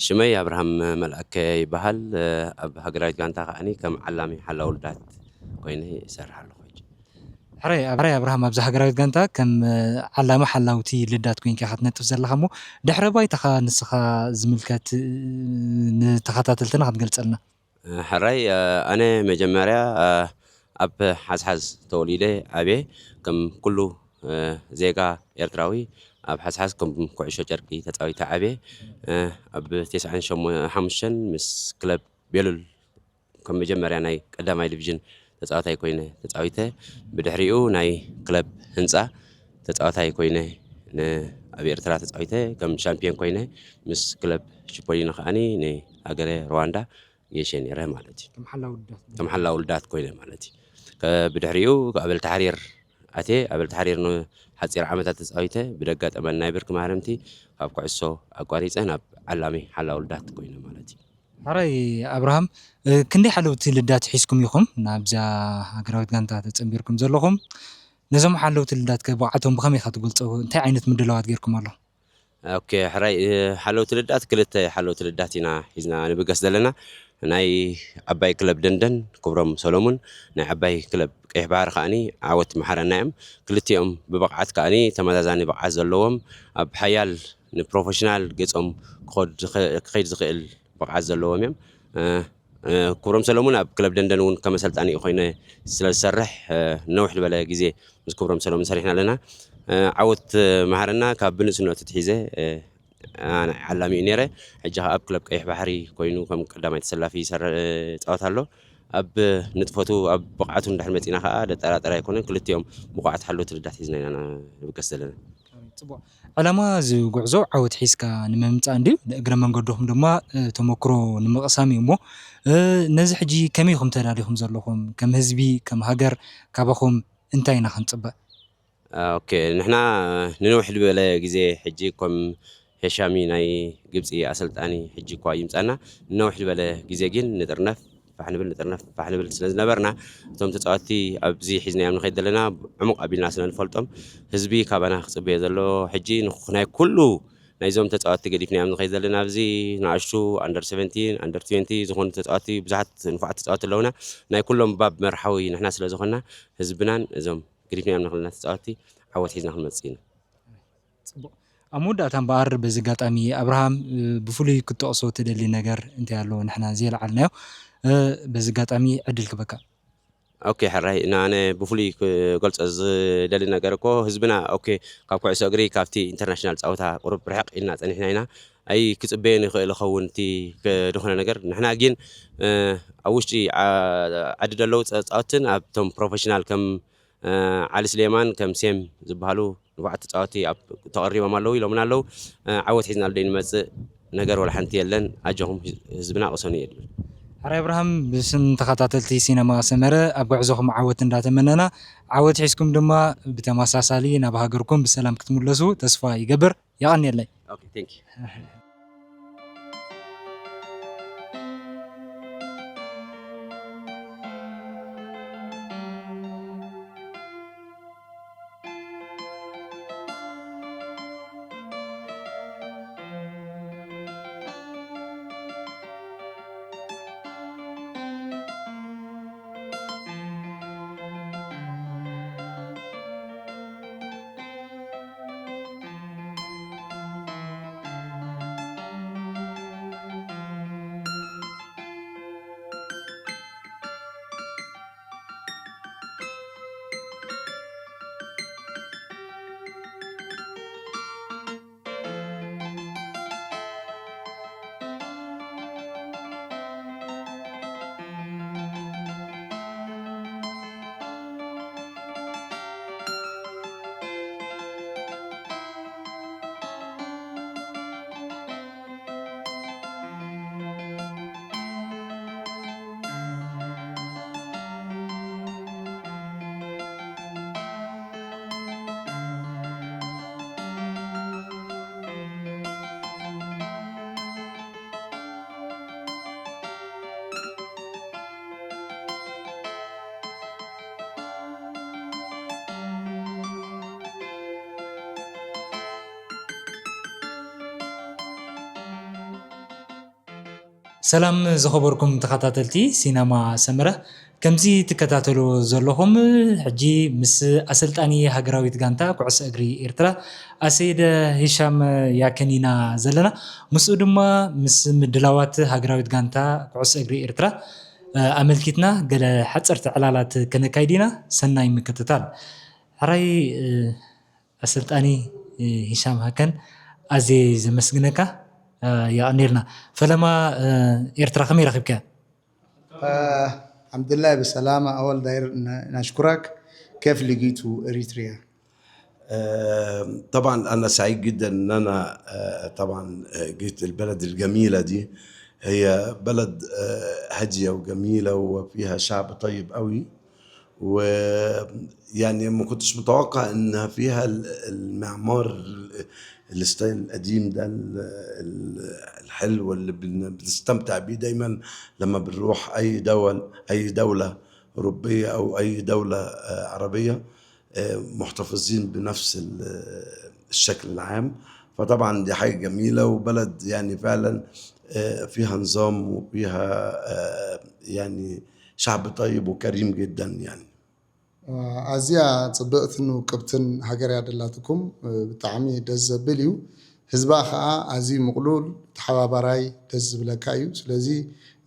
ሽመይ ኣብርሃም መልኣከ ይበሃል። ኣብ ሃገራዊት ጋንታ ከኣኒ ከም ዓላሚ ሓላው ልዳት ኮይነ ይሰርሕ ኣለኹ ሕጂ። ሕራይ፣ ሕራይ ኣብርሃም፣ ኣብዚ ሃገራዊት ጋንታ ከም ዓላሚ ሓላውቲ ልዳት ኮይንካ ኢኻ ትነጥፍ ዘለኻ እሞ፣ ድሕረ ባይታኻ ንስኻ ዝምልከት ንተኸታተልትና ክትገልጸልና? ሕራይ፣ ኣነ መጀመርያ ኣብ ሓዝሓዝ ተወሊደ ዓብየ። ከም ኩሉ ዜጋ ኤርትራዊ ኣብ ሓዝሓዝ ከም ኩዕሾ ጨርቂ ተጻዊተ ዓብየ። ኣብ ተስዓን ሓሙሽተን ምስ ክለብ ቤሉል ከም መጀመርያ ናይ ቀዳማይ ዲቪዥን ተጻዋታይ ኮይነ ተጻዊተ። ብድሕሪኡ ናይ ክለብ ህንጻ ተጻዋታይ ኮይነ ን-፣ ኣብ ኤርትራ ተጻዊተ። ከም ሻምፒዮን ኮይነ ምስ ክለብ ቺፖሊኖ ከኣኒ ንሃገረ ሩዋንዳ ገይሸ ነይረ ማለት እዩ። ከም ሓላው ልዳት። ከም ሓላው ልዳት ኮይነ ማለት እዩ። ከ-፣ ብድሕሪኡ ኣበል ተሓሪር ኣትየ። ኣበል ተሓሪር ንሓጺር ዓመታት ተጻዊተ። ብደጋጠመ ናይ ብርኪ ማህረምቲ ካብ ኩዕሶ ኣቋሪጸ ናብ ዓላሚ ሓላው ልዳት ኮይነ ማለት እዩ። ሕራይ ኣብርሃም፣ እ፣ ክንደይ ሓለውቲ ልዳት ሒዝኩም ኢኹም ናብዛ ሃገራዊት ጋንታ ተጸንቢርኩም ዘለኹም? ነዞም ሓለውቲ ልዳት ከ ብቕዓቶም ብኸመይ ኢኻ ትገልጾ? እንታይ ዓይነት ምድላዋት ጌርኩም ኣሎ? ኦኬ፣ ሕራይ፣ እ፣ ሓለውቲ ልዳት፣ ክልተ ሓለውቲ ልዳት ኢና ሒዝና ንብገስ ዘለና። ናይ ዓባይ ክለብ ደንደን ክብሮም ሰሎሙን፣ ናይ ዓባይ ክለብ ቀይሕ ባሕሪ ከኣኒ ዓወት መሓረና እዮም። ክልቲኦም ብብቕዓት ከኣኒ ተመዛዛኒ ብቕዓት ዘለዎም፣ ኣብ ሓያል ንፕሮፌሽናል ገጾም ክኸድ ዝኸ-፣ ክኸይድ ዝኽእል ብቕዓት ዘለዎም እዮም። እ፣ እ፣ ክብሮም ሰለሙን ኣብ ክለብ ደንደን እውን ከም ኣሰልጣኒ ኮይነ ስለ ዝሰርሕ፣ እ፣ ነውሕ ዝበለ ግዜ ምስ ክብሮም ሰለሙን ሰሪሕና ኣለና። እ፣ ዓወት መሃረና ካብ ብንእስነቱ ትሒዘ፣ እ፣ ኣነ ዓላሚ እዩ ነይረ። ሕጂ ከኣ ኣብ ክለብ ቀይሕ ባሕሪ ኮይኑ ከም ቀዳማይ ተሰላፊ ይሰርሕ፣ እ፣ ይጻወት ኣሎ። ኣብ ንጥፈቱ፣ ኣብ ብቕዓቱ እንድሕር መጺና ከኣ ዘጠራጥር ኣይኮነን። ክልቲኦም ብቑዓት ሓለውቲ ልዳት ሒዝና ኢና ንብገስ ዘለና። ጽቡቕ። ዕላማ እዚ ጉዕዞ ዓወት ሒዝካ ንምምጻእ እንድዩ፣ ንእግረ መንገድኹም ድማ፣ እ፣ ተመክሮ ንምቕሳም እዩ እሞ፣ እ፣ ነዚ ሕጂ ከመይ ኢኹም ተዳሊኹም ዘለኹም? ከም ህዝቢ፣ ከም ሃገር፣ ካባኹም እንታይ ኢና ክንጽበ? ኦኬ፣ ንሕና ንነውሕ ዝበለ ግዜ ሕጂ ከም ሄሻሚ ናይ ግብጺ ኣሰልጣኒ ሕጂ እኳ ይምጻና፣ ንነውሕ ዝበለ ግዜ ግን ንጥርነፍ ፋሕ ንብል፣ ንጥርነፍ ፋሕ ንብል ስለ ዝነበርና፣ እቶም ተጻወትቲ ኣብዚ ሒዝናዮም ንኸይድ ዘለና ዕሙቕ ኣቢልና ስለ ንፈልጦም፣ ህዝቢ ካባና ክጽበዮ ዘሎ ሕጂ ንኹ-፣ ናይ ኩሉ ናይዞም ተጻወትቲ ገዲፍናዮም ንኸይድ ዘለና ኣብዚ ንኣሽቱ ኣንደር ሰቨንቲን፣ ኣንደር ትዌንቲ ዝኾኑ ተጻወትቲ፣ ብዙሓት ንፉዓት ተጻወትቲ ኣለውና። ናይ ኩሎም ባብ መርሓዊ ንሕና ስለ ዝኾንና፣ ህዝብናን እዞም ገዲፍናዮም ንኽልና ተጻወትቲ ዓወት ሒዝና ክንመጽእ ኢና። ጽቡቕ። ኣብ መወዳእታ እምበኣር በዚ ኣጋጣሚ ኣብርሃም፣ እ፣ ብፍሉይ ክትጠቕሶ ትደሊ ነገር እንታይ ኣሎ ንሕና ዘይለዓልናዮ? እ፣ በዚ ኣጋጣሚ ዕድል ክበካ። ኦኬ፣ ሕራይ፣ ንኣነ ብፍሉይ ክገልጾ ዝደሊ ነገር እኮ ህዝብና፣ ኦኬ፣ ካብ ኩዕሶ እግሪ ካብቲ ኢንተርናሽናል ጸወታ ቁሩብ ርሕቕ ኢልና ጸኒሕና ኢና። ኣይክጽበየን ይኽእል ይኸውን እቲ ክ-፣ ዝኾነ ነገር። ንሕና ግን፣ እ፣ ኣብ ውሽጢ ዓ-፣ ዓዲ ዘለዉ ጸ-፣ ጸወትን ኣብቶም ፕሮፌሽናል ከም፣ እ፣ ዓሊ ስሌማን ከም ሴም ዝበሃሉ ንፉዓት ተጻወቲ ኣብ፣ ተቐሪቦም ኣለዉ ኢሎምና ኣለዉ። እ፣ ዓወት ሒዝናሉ ደይንመጽእ ነገር ወላ ሓንቲ የለን። ኣጆኹም ህዝ-፣ ህዝብና ቅሰኑ የድሊ። ሕራይ ኣብርሃም፣ ብስም ተኸታተልቲ ሲነማ ሰመረ ኣብ ጉዕዞኹም ዓወት እንዳተመነና፣ ዓወት ሒዝኩም ድማ ብተመሳሳሊ ናብ ሃገርኩም ብሰላም ክትምለሱ ተስፋ ይገብር። የቐንየለይ። ኦኬ፣ ቴንክ ዩ። ሰላም ዝኸበርኩም ተኸታተልቲ ሲነማ ሰመረ፣ ከምዚ ትከታተሉ ዘለኹም ሕጂ ምስ ኣሰልጣኒ ሃገራዊት ጋንታ ኩዕሶ እግሪ ኤርትራ ኣሰይደ ሂሻም ያከን ኢና ዘለና። ምስኡ ድማ ምስ ምድላዋት ሃገራዊት ጋንታ ኩዕሶ እግሪ ኤርትራ፣ እ፣ ኣመልኪትና ገለ ሓጸርቲ ዕላላት ከነካይድ ኢና። ሰናይ ምክትታል። ሕራይ፣ እ፣ ኣሰልጣኒ፣ እ፣ ሂሻም ሃከን፣ ኣዝየ ዘመስግነካ፣ እ፣ የቐንየልና። ፈለማ፣ እ፣ ኤርትራ ከመይ ረኺብካያ? آه، الحمد لله بالسلامة. أول داير ن-، نشكرك. كيف لقيتوا إريتريا؟ آه، طبعًا أنا سعيد جدًا إن أنا، آه، طبعًا، آه، جيت البلد الجميلة دي. هي بلد، آه، هادية وجميلة وفيها شعب طيب قوي. ويعني ما كنتش متوقع إن فيها ال-، المعمار ال-، الستايل القديم ده، ال-، ال-، الحلو اللي بن-، بنستمتع بيه دايمًا لما بنروح أي دول، أي دولة أوروبية أو أي دولة، آه، عربية. آه، محتفظين بنفس ال-، الشكل العام. فطبعًا دي حاجة جميلة، وبلد يعني فعلًا، آه، فيها نظام وفيها، آه، يعني شعب طيب وكريم جدًا يعني. ኣዝያ ጽብቕትን ውቅብትን ሃገር እያ ደላትኩም። ብጣዕሚ ደስ ዘብል እዩ። ህዝባ ኸኣ ኣዝዩ ምቕሉል፣ ተሓባባራይ፣ ደስ ዝብለካ እዩ። ስለዚ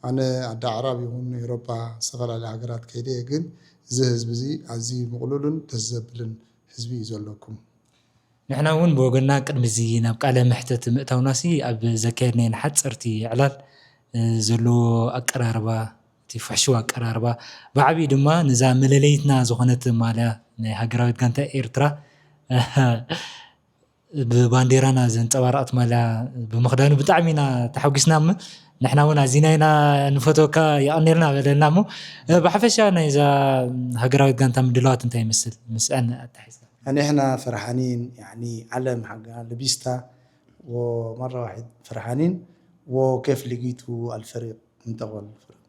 ኣነ ዓዲ ኣዕራብ ይኹን ኤውሮጳ፣ ዝተፈላለያ ሃገራት ከይደ እየ፣ ግን እዚ ህዝቢ እዚ ኣዝዩ ምቕሉልን ደስ ዘብልን ህዝቢ እዩ ዘለኩም። ንሕና እውን ብወገንና ቅድሚ እዚ ናብ ቃለ መሕተት ምእታውናሲ ኣብ ዘካየድናየን ሓጸርቲ ዕላል፣ እ፣ ዘለዎ ኣቀራርባ፣ እቲ ፍሕሽው ኣቀራርባ፣ ብዓቢኡ ድማ ነዛ መለለይትና ዝኾነት ማልያ ናይ ሃገራዊት ጋንታ ኤርትራ፣ ብባንዴራና ዘንጸባረቐት ማልያ ብምኽዳኑ ብጣዕሚ ኢና ተሓጒስና እሞ፣ ንሕና እውን ኣዚና ኢና ንፈትወካ፣ የቐንየልና በለልና እሞ፣ እ፣ ብሓፈሻ ናይዛ ሃገራዊት ጋንታ ምድላዋት እንታይ ይመስል? ምስአን ኣተሓሒዝካ። يعني احنا فرحانين، يعني علم حقنا لبسته، ومرة واحد فرحانين، وكيف لقيتوا الفريق، منتخب الفريق؟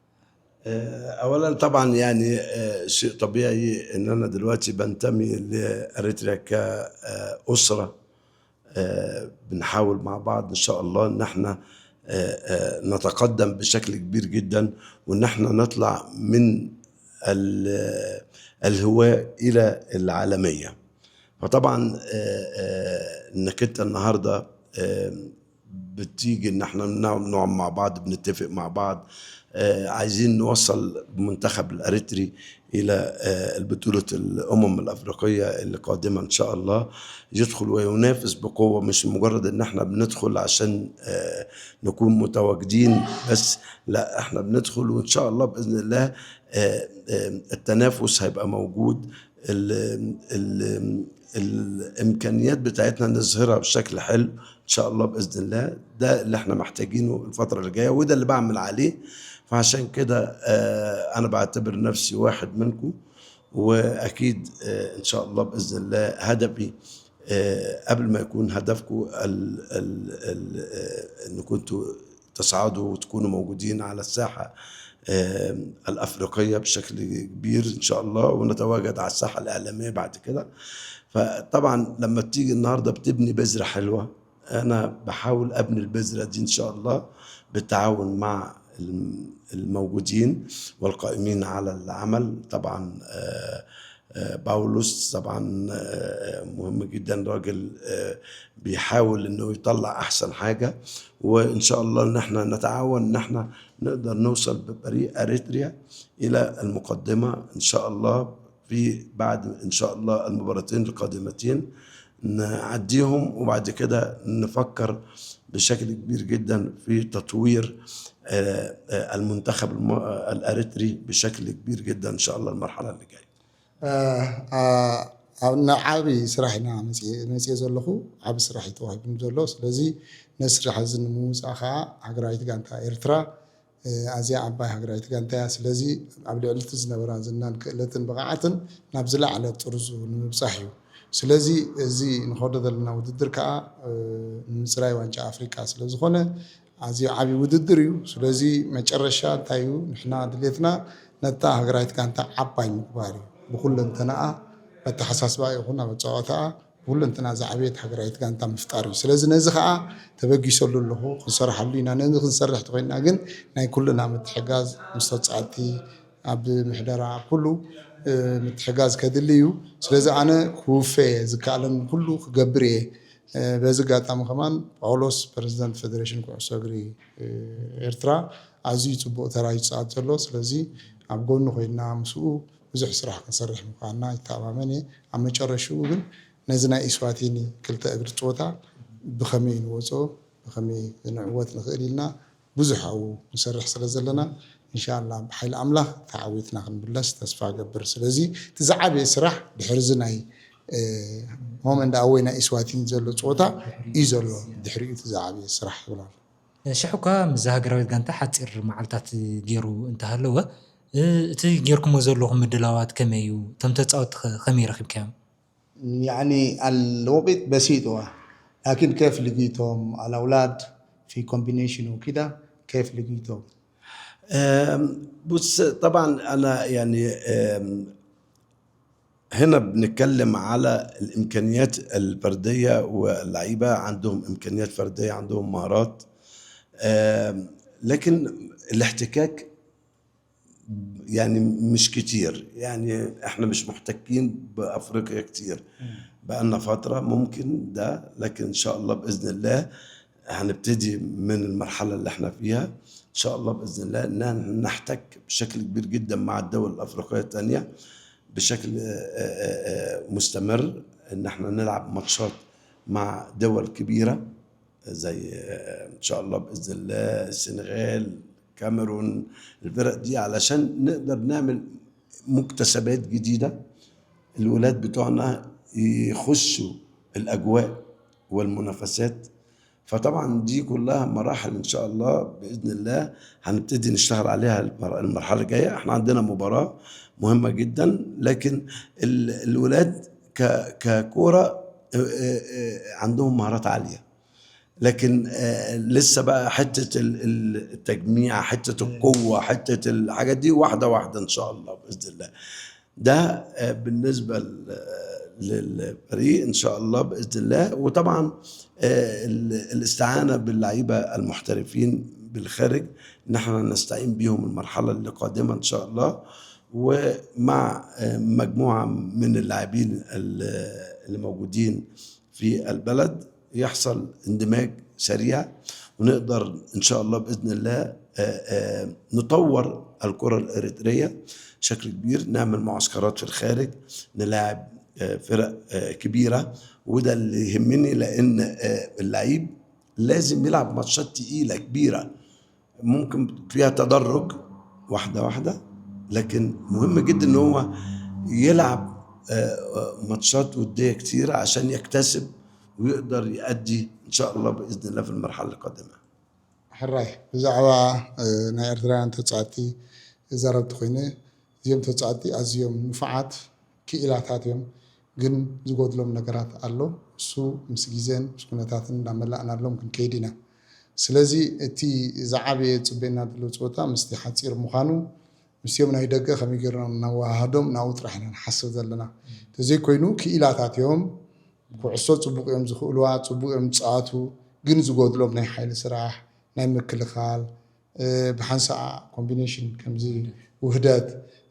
آه، أولًا طبعًا يعني، آه، شيء طبيعي إن أنا دلوقتي بنتمي لأريتريا كأسرة. آه، بنحاول مع بعض إن شاء الله إن احنا، آه، آه، نتقدم بشكل كبير جدًا، وإن احنا نطلع من ال- الهواة الى العالميه. فطبعا آه، آه، انك انت النهارده آه، بتيجي ان احنا نقعد نقعد مع بعض، بنتفق مع بعض، آه، عايزين نوصل المنتخب الاريتري الى آه، البطوله الامم الافريقيه اللي قادمه ان شاء الله، يدخل وينافس بقوه. مش مجرد ان احنا بندخل عشان آه، نكون متواجدين بس، لا، احنا بندخل وان شاء الله باذن الله آه، آه، التنافس هيبقى موجود. ال ال الامكانيات بتاعتنا نظهرها بشكل حلو ان شاء الله باذن الله. ده اللي احنا محتاجينه الفتره اللي جايه، وده اللي بعمل عليه. فعشان كده آه، انا بعتبر نفسي واحد منكم، واكيد آه، ان شاء الله باذن الله هدفي آه، قبل ما يكون هدفكم ال ال ال آه، ان كنتوا تصعدوا وتكونوا موجودين على الساحه آه، الافريقيه بشكل كبير ان شاء الله، ونتواجد على الساحه الاعلاميه بعد كده. فطبعا لما بتيجي النهارده بتبني بذره حلوه، انا بحاول ابني البذره دي ان شاء الله بالتعاون مع الم- الموجودين والقائمين على العمل. طبعا آه، آه، باولوس طبعا آه، مهم جدا، راجل آه، بيحاول انه يطلع احسن حاجه، وان شاء الله ان احنا نتعاون ان احنا نقدر نوصل بفريق اريتريا الى المقدمه ان شاء الله في بعد ان شاء الله المباراتين القادمتين نعديهم، وبعد كده نفكر بشكل كبير جدا في تطوير آه، آه، المنتخب الم- آه، الاريتري بشكل كبير جدا ان شاء الله المرحله اللي جايه. ኣብ ዓብዪ ስራሕ ኢና መፅየ ዘለኹ። ዓብ ስራሕ እዩ ተዋሂቡኒ ዘሎ። ስለዚ ነዚ ስራሕ እዚ ንምውፃእ ከዓ ሃገራዊት ጋንታ ኤርትራ ኣዝያ ዓባይ ሃገራዊት ጋንታ እያ። ስለዚ ኣብ ልዕሊ እቲ ዝነበራ ዝናን ክእለትን ብቕዓትን ናብ ዝለዓለ ጥርዙ ንምብፃሕ እዩ። ስለዚ እዚ ንኸዶ ዘለና ውድድር ከዓ ንምፅራይ ዋንጫ ኣፍሪቃ ስለዝኾነ ኣዝዩ ዓብዪ ውድድር እዩ። ስለዚ መጨረሻ እንታይ እዩ ንሕና ድሌትና ነታ ሃገራዊት ጋንታ ዓባይ ምግባር እዩ። ብኩለንተናኣ በተሓሳስባ ይኹን ኣብ ኣፀዋወታኣ ብኩለንተና ዝዓበየት ሃገራዊት ጋንታ ምፍጣር እዩ። ስለዚ ነዚ ከዓ ተበጊሰሉ ኣለኹ፣ ክንሰርሓሉ ኢና። ነዚ ክንሰርሕ ተኮይንና ግን ናይ ኩልና ምትሕጋዝ ምስ ተፃወትቲ ኣብ ምሕደራ ኣብ ኩሉ ምትሕጋዝ ከድሊ እዩ። ስለዚ ኣነ ክውፈ እየ፣ ዝከኣለኒ ኩሉ ክገብር እየ። በዚ ኣጋጣሚ ከማን ጳውሎስ ፕረዚደንት ፌደሬሽን ኩዕሶ እግሪ ኤርትራ ኣዝዩ ፅቡቅ ተራ እዩ ዝፃወት ዘሎ። ስለዚ ኣብ ጎኑ ኮይንና ምስኡ ብዙሕ ስራሕ ክንሰርሕ ምኳንና ይተኣማመን እየ። ኣብ መጨረሽኡ ግን ነዚ ናይ ኢስዋቲኒ ክልተ እግሪ ፀወታ ብኸመይ ንወፅኦ ብኸመይ ክንዕወት ንኽእል ኢልና ብዙሕ ኣብኡ ንሰርሕ ስለ ዘለና እንሻላ ብሓይሊ ኣምላኽ ተዓዊትና ክንምለስ ተስፋ ገብር። ስለዚ እቲ ዝዓበየ ስራሕ ድሕሪ እዚ ናይ home and away ናይ ኢስዋቲኒ ዘሎ ፀወታ እዩ ዘሎ። ድሕሪኡ እቲ ዝዓበየ ስራሕ ይብላል። ሽሕ እኳ ምስ ሃገራዊት ጋንታ ሓፂር መዓልታት ገይሩ እንተሃለወ እቲ ገይርኩሞ ዘለኹም ምድላዋት ከመይ እዩ? እቶም ተፃወትቲ ከመይ ረኺብካዮም? يعني الوقت بسيط هو، لكن كيف لقيتهم الأولاد في combination وكده؟ كيف لقيتهم؟ بص، طبعا انا يعني هنا بنتكلم على الامكانيات الفرديه، واللعيبه عندهم امكانيات فرديه، عندهم مهارات، لكن الاحتكاك يعني مش كتير، يعني احنا مش محتكين بافريقيا كتير. بقالنا فتره ممكن ده، لكن ان شاء الله باذن الله هنبتدي من المرحله اللي احنا فيها ان شاء الله باذن الله ان نحتك بشكل كبير جدا مع الدول الافريقيه الثانيه بشكل مستمر، ان احنا نلعب ماتشات مع دول كبيره زي ان شاء الله باذن الله السنغال، كاميرون، الفرق دي، علشان نقدر نعمل مكتسبات جديده. الولاد بتوعنا يخشوا الاجواء والمنافسات. فطبعا دي كلها مراحل ان شاء الله باذن الله هنبتدي نشتغل عليها المرحله الجايه. احنا عندنا مباراه مهمه جدا، لكن الولاد ككوره عندهم مهارات عاليه، لكن لسه بقى حته التجميع، حته القوه، حته الحاجات دي واحده واحده ان شاء الله باذن الله. ده بالنسبه للفريق ان شاء الله باذن الله. وطبعا الاستعانه باللعيبه المحترفين بالخارج، ان احنا نستعين بيهم المرحله اللي قادمه ان شاء الله. ومع آه، مجموعة من اللاعبين ال- اللي موجودين في البلد يحصل اندماج سريع، ونقدر إن شاء الله بإذن الله آه، آه، نطور الكرة الإريترية بشكل كبير، نعمل معسكرات في الخارج، نلاعب آه، فرق آه، كبيرة. وده اللي يهمني، لأن آه، اللعيب لازم يلعب ماتشات تقيلة كبيرة، ممكن فيها تدرج واحدة واحدة، لكن مهم جدا إن هو يلعب آه، آه، ماتشات ودية كتيرة عشان يكتسب ويقدر يأدي إن شاء الله بإذن الله في المرحلة القادمة. ሕራይ ብዛዕባ እ፣ ናይ ኤርትራውያን ተጻወትቲ ዘረብቲ ኮይነ፣ እዚኦም ተጻወትቲ ኣዝዮም ንፉዓት ክኢላታት እዮም፣ ግን ዝጎድሎም ነገራት ኣሎ። እሱ ምስ ግዜን ምስ ኩነታትን እንዳመላእናሎም ክንከይድ ኢና። ስለዚ እቲ ዝዓበየ ጽበየና ዘሎ ጸወታ ምስቲ ሓጺር ምዃኑ፣ ምስኦም ናይ ደገ ከመይ ገይርና ነወሃሃዶም ናብኡ ጥራሕ ኢና ንሓስብ ዘለና። እንተዘይኮይኑ ክኢላታት እዮም፣ ኩዕሶ ጽቡቕ እዮም ዝኽእልዋ፣ ጽቡቕ እዮም ዝጻወቱ፣ ግን ዝጎድሎም ናይ ሓይሊ ስራሕ፣ ናይ ምክልኻል፣ እ፣ ብሓንሳእ ኮምቢኔሽን ከምዚ ውህደት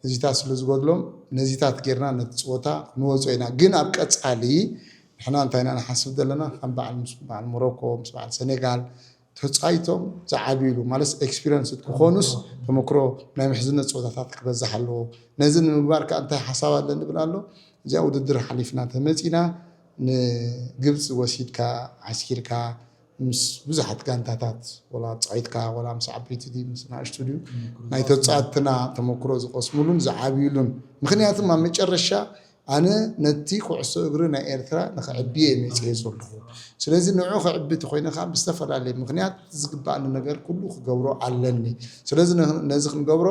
እዚታት ስለ ዝጎድሎም ነዚታት ጌርና ነቲ ፀወታ ክንወፅኦ ኢና። ግን ኣብ ቀፃሊ ንሕና እንታይ ኢና ንሓስብ ዘለና ከም በዓል ምስ በዓል ሞሮኮ ምስ በዓል ሰኔጋል ተፃይቶም ዝዓብይሉ ማለት ኤክስፒሪንስ ክኾኑስ ተመክሮ ናይ ምሕዝነት ፀወታታት ክበዝሕ ኣለዎ። ነዚ ንምግባር ከዓ እንታይ ሓሳብ ኣለኒ ይብል ኣሎ። እዚኣ ውድድር ሓሊፍና ተመፂና ንግብፂ ወሲድካ ዓስኪርካ ምስ ብዙሓት ጋንታታት ወላ ፃይትካ ወላ ምስ ዓበይቲ ድዩ ምስ ንኣሽቱ ድዩ ናይ ተፃትና ተመክሮ ዝቐስሙሉን ዝዓብዩሉን ምክንያቱም ኣብ መጨረሻ ኣነ ነቲ ኩዕሶ እግሪ ናይ ኤርትራ ንክዕብየ መፅየ ዘለኹ ስለዚ ንዑ ክዕቢ ተኮይነ ከዓ ብዝተፈላለየ ምክንያት ዝግባኣኒ ነገር ኩሉ ክገብሮ ኣለኒ ስለዚ ነዚ ክንገብሮ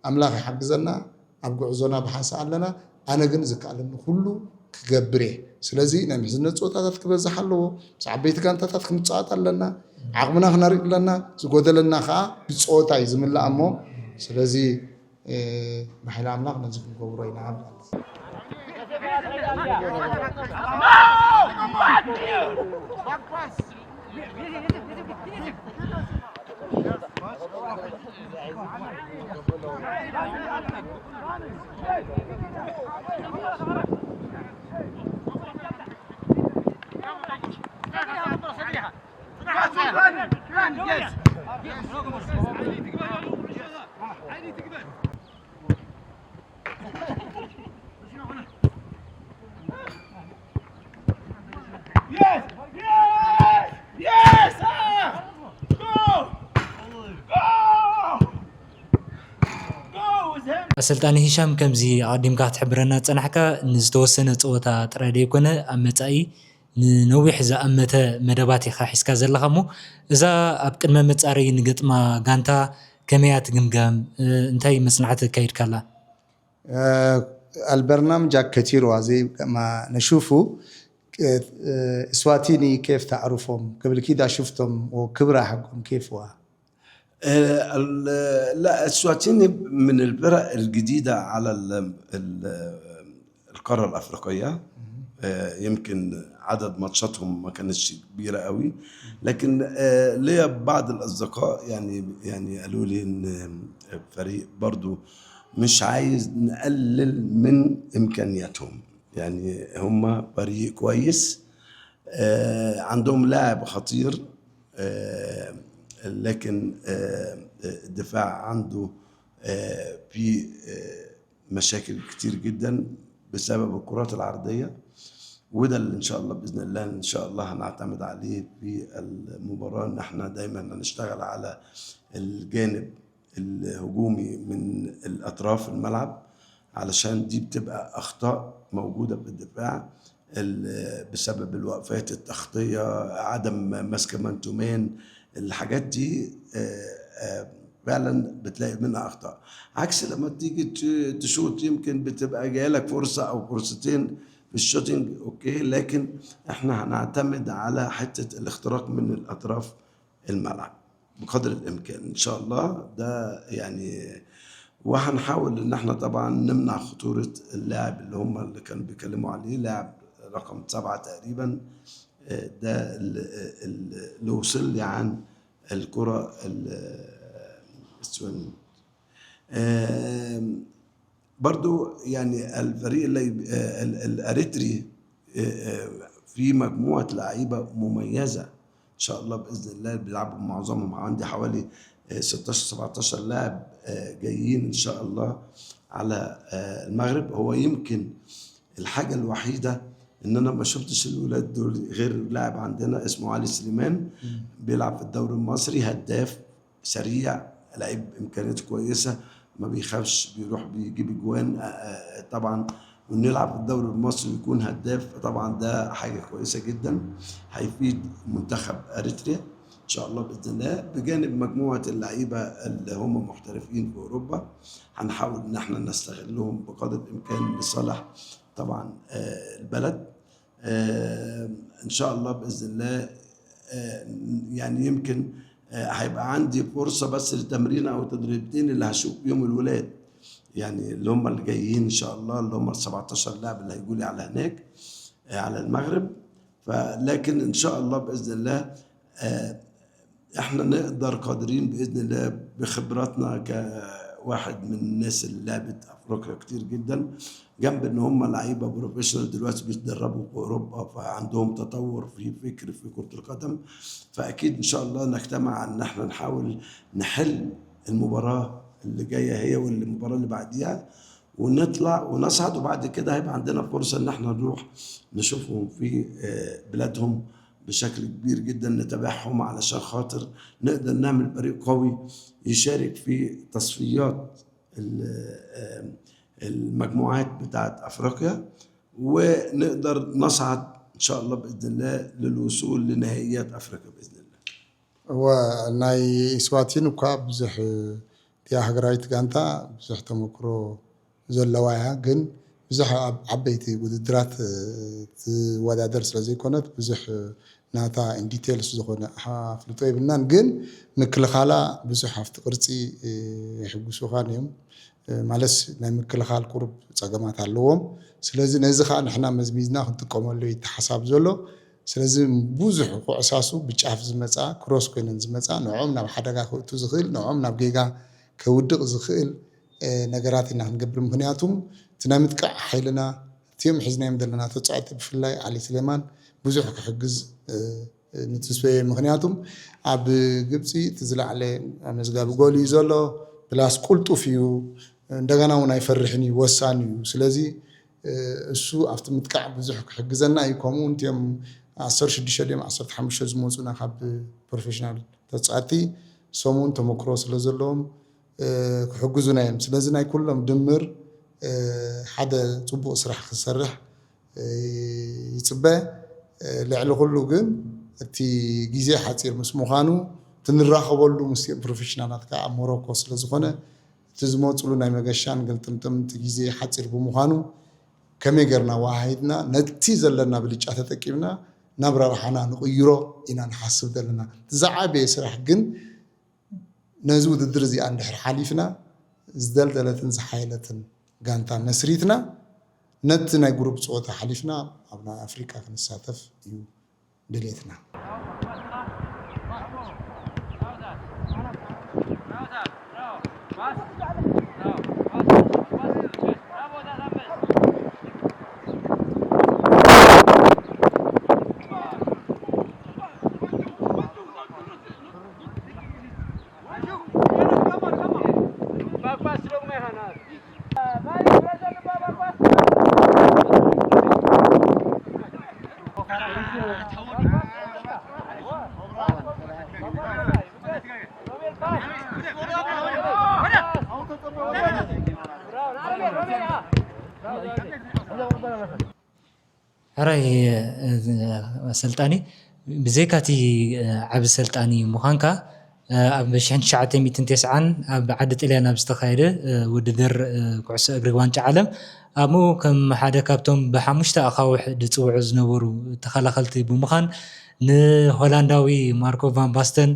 ኣምላኽ ይሓግዘና ኣብ ጉዕዞና ብሓንሳእ ኣለና ኣነ ግን ዝከኣለኒ ኩሉ ክገብር እየ ስለዚ ናይ ምሕዝነት ፀወታታት ክበዝሕ ኣለዎ ምስ ዓበይቲ ጋንታታት ክንፃወት ኣለና ዓቕምና ክነርኢ ኣለና ዝጎደለና ከዓ ብፀወታ እዩ ዝምላእ እሞ ስለዚ ብሓይሊ ኣምላኽ ነዚ ክንገብሮ ኢና ኣሰልጣኒ ሂሻም ከምዚ ኣቐዲምካ ክትሕብረና ዝጸናሕካ ንዝተወሰነ ጸወታ ጥራይ ደይኮነ ኣብ መጻኢ ንነዊሕ ዝኣመተ መደባት ኢኻ ሒዝካ ዘለኻ እሞ እዛ ኣብ ቅድመ መጻረዪ ንገጥማ ጋንታ ከመይ እያ ትግምገም? እንታይ መጽናዕቲ ኣካይድካላ? البرنامج كتير وزي ما نشوفه اسواتيني كيف تعرفهم قبل كده شفتهم وكبرى حقهم كيف هو لا اسواتيني من الفرق الجديده على القاره الافريقيه يمكن عدد ماتشاتهم ما كانتش كبيره قوي لكن ليا بعض الاصدقاء يعني يعني قالوا لي ان فريق برضو مش عايز نقلل من امكانياتهم يعني هم فريق كويس عندهم لاعب خطير لكن الدفاع عنده في مشاكل كتير جدا بسبب الكرات العرضية وده اللي ان شاء الله باذن الله ان شاء الله هنعتمد عليه في المباراه ان احنا دايما هنشتغل على الجانب الهجومي من الاطراف الملعب علشان دي بتبقى اخطاء موجوده في الدفاع بسبب الوقفات التغطيه عدم مسك مان تو مان الحاجات دي فعلا بتلاقي منها اخطاء عكس لما تيجي تشوت يمكن بتبقى جايه لك فرصه او فرصتين في الشوتنج اوكي لكن احنا هنعتمد على حته الاختراق من الاطراف الملعب بقدر الامكان ان شاء الله ده يعني وهنحاول ان احنا طبعا نمنع خطوره اللاعب اللي هم اللي كانوا بيتكلموا عليه لاعب رقم سبعه تقريبا ده اللي وصل لي عن الكره السوينج برضو يعني الفريق اللي آه، ال- الاريتري آه، آه، في مجموعه لعيبه مميزه ان شاء الله باذن الله، بيلعبوا معظمهم، عندي حوالي آه، ستاشر سبعتاشر لاعب آه، جايين ان شاء الله على آه، المغرب. هو يمكن الحاجه الوحيده ان انا ما شفتش الولاد دول غير لاعب عندنا اسمه علي سليمان، بيلعب في الدوري المصري، هداف سريع، لعيب امكانياته كويسه، ما بيخافش، بيروح بيجيب اجوان. آه، آه، طبعا، وانه يلعب في الدوري المصري ويكون هداف، طبعا ده حاجه كويسه جدا، هيفيد منتخب اريتريا ان شاء الله باذن الله. بجانب مجموعه اللعيبه اللي هم محترفين في اوروبا، هنحاول ان احنا نستغلهم بقدر الامكان لصالح طبعا آه، البلد. آه، ان شاء الله باذن الله آه، يعني يمكن آه، هيبقى عندي فرصه بس لتمرين او تدريبتين اللي هشوف بيهم الولاد، يعني اللي هم اللي جايين ان شاء الله، اللي هم ال سبعتاشر لاعب اللي هيجوا لي على هناك آه، على المغرب. فلكن ان شاء الله باذن الله آه، احنا نقدر قادرين باذن الله بخبراتنا كواحد من الناس اللي لعبت افريقيا كتير جدا، جنب ان هم لعيبه بروفيشنال دلوقتي بيتدربوا في اوروبا، فعندهم تطور في فكر في كره القدم. فاكيد ان شاء الله نجتمع ان احنا نحاول نحل المباراه اللي جايه هي والمباراه اللي بعديها، ونطلع ونصعد، وبعد كده هيبقى عندنا فرصه ان احنا نروح نشوفهم في آه، بلادهم بشكل كبير جدا، نتابعهم علشان خاطر نقدر نعمل فريق قوي يشارك في تصفيات ال- آه، المجموعات بتاعت افريقيا، ونقدر نصعد ان شاء الله باذن الله للوصول لنهائيات افريقيا باذن الله. እወ፣ ናይ ኢስዋቲን እኳ ብዙሕ እቲኣ ሃገራዊት ጋንታ ብዙሕ ተመክሮ ዘለዋ እያ፣ ግን ብዙሕ ኣብ ዓበይቲ ውድድራት ትወዳደር ስለ ዘይኮነት ብዙሕ ናታ ኢንዲቴልስ ዝኾነ ኣፍልጦ የብልናን። ግን ምክልኻላ ብዙሕ ኣብቲ ቅርፂ የሕጉሱኻን እዮም። ማለትስ ናይ ምክልኻል ቁሩብ ፀገማት ኣለዎም። ስለዚ ነዚ ከዓ ንሕና መዝሚዝና ክንጥቀመሉ እዩ እቲ ሓሳብ ዘሎ። ስለዚ ብዙሕ ኩዕሳሱ ብጫፍ ዝመፃ ክሮስ ኮይነን ዝመፃ ንዕኦም ናብ ሓደጋ ከእቱ ዝኽእል ንዕኦም ናብ ጌጋ ከውድቕ ዝኽእል ነገራት ኢና ክንገብር። ምክንያቱም እቲ ናይ ምጥቃዕ ሓይልና እቲኦም ሒዝናዮም ዘለና ተፃወቲ ብፍላይ ዓሊ ስሌማን ብዙሕ ክሕግዝ ንትስፈ እየ። ምክንያቱም ኣብ ግብፂ እቲ ዝለዓለ መዝጋቢ ጎል እዩ ዘሎ። ፕላስ ቁልጡፍ እዩ። እንደገና እውን ኣይፈርሕን እዩ፣ ወሳኒ እዩ። ስለዚ እሱ ኣብቲ ምጥቃዕ ብዙሕ ክሕግዘና እዩ። ከምኡ እውን እቲኦም ዓሰርተ ሽዱሽተ ድዮም ዓሰርተ ሓሙሽተ ዝመፁና ካብ ፕሮፌሽናል ተፃወቲ እሶም እውን ተመክሮ ስለ ዘለዎም ክሕግዙና እዮም። ስለዚ ናይ ኩሎም ድምር ሓደ ፅቡቕ ስራሕ ክንሰርሕ ይፅበ። ልዕሊ ኩሉ ግን እቲ ግዜ ሓፂር ምስ ምዃኑ እቲ ንራኸበሉ ምስኦም ፕሮፌሽናላት ከዓ ኣብ ሞሮኮ ስለ ዝኾነ እቲ ዝመፅሉ ናይ መገሻን ግልጥምጥም እቲ ግዜ ሓፂር ብምዃኑ ከመይ ገርና ወሃሂድና ነቲ ዘለና ብልጫ ተጠቂምና ናብ ረብሓና ንቕይሮ ኢና ንሓስብ ዘለና። እቲ ዝዓበየ ስራሕ ግን ነዚ ውድድር እዚኣ እንድሕር ሓሊፍና ዝደልደለትን ዝሓየለትን ጋንታ መስሪትና ነቲ ናይ ጉሩፕ ፀወታ ሓሊፍና ኣብ ናይ ኣፍሪቃ ክንሳተፍ እዩ ድሌትና። ሕራይ ኣሰልጣኒ፣ ብዘይካ እቲ ዓቢ ሰልጣኒ ምዃንካ፣ ኣብ ሽሕን ትሽዓተ ሚእትን ተስዓን ኣብ ዓዲ ጥልያን ኣብ ዝተኻየደ ውድድር ኩዕሶ እግሪ ዋንጫ ዓለም ኣብኡ ከም ሓደ ካብቶም ብሓሙሽተ ኣኻውሕ ዝጽውዑ ዝነበሩ ተኸላኸልቲ ብምዃን ንሆላንዳዊ ማርኮ ቫን ባስተን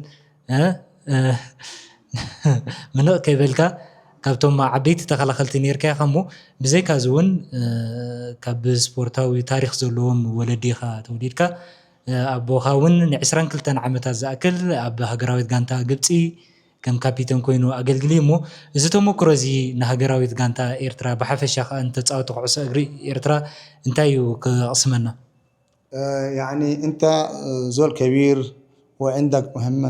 ምንቕ ከይበልካ ካብቶም ዓበይቲ ተኸላኸልቲ ነይርካ ኢኻ እሞ ብዘይካ እዚ እውን ካብ ስፖርታዊ ታሪኽ ዘለዎም ወለዲ ኢኻ ተወሊድካ። ኣቦኻ እውን ንዕስራን ክልተን ዓመታት ዝኣክል ኣብ ሃገራዊት ጋንታ ግብፂ ከም ካፒተን ኮይኑ ኣገልግሊ እሞ፣ እዚ ተመክሮ እዚ ንሃገራዊት ጋንታ ኤርትራ ብሓፈሻ ከኣ ንተጻወቲ ኩዕሶ እግሪ ኤርትራ እንታይ እዩ ክቕስመና? يعني انت زول كبير وعندك مهما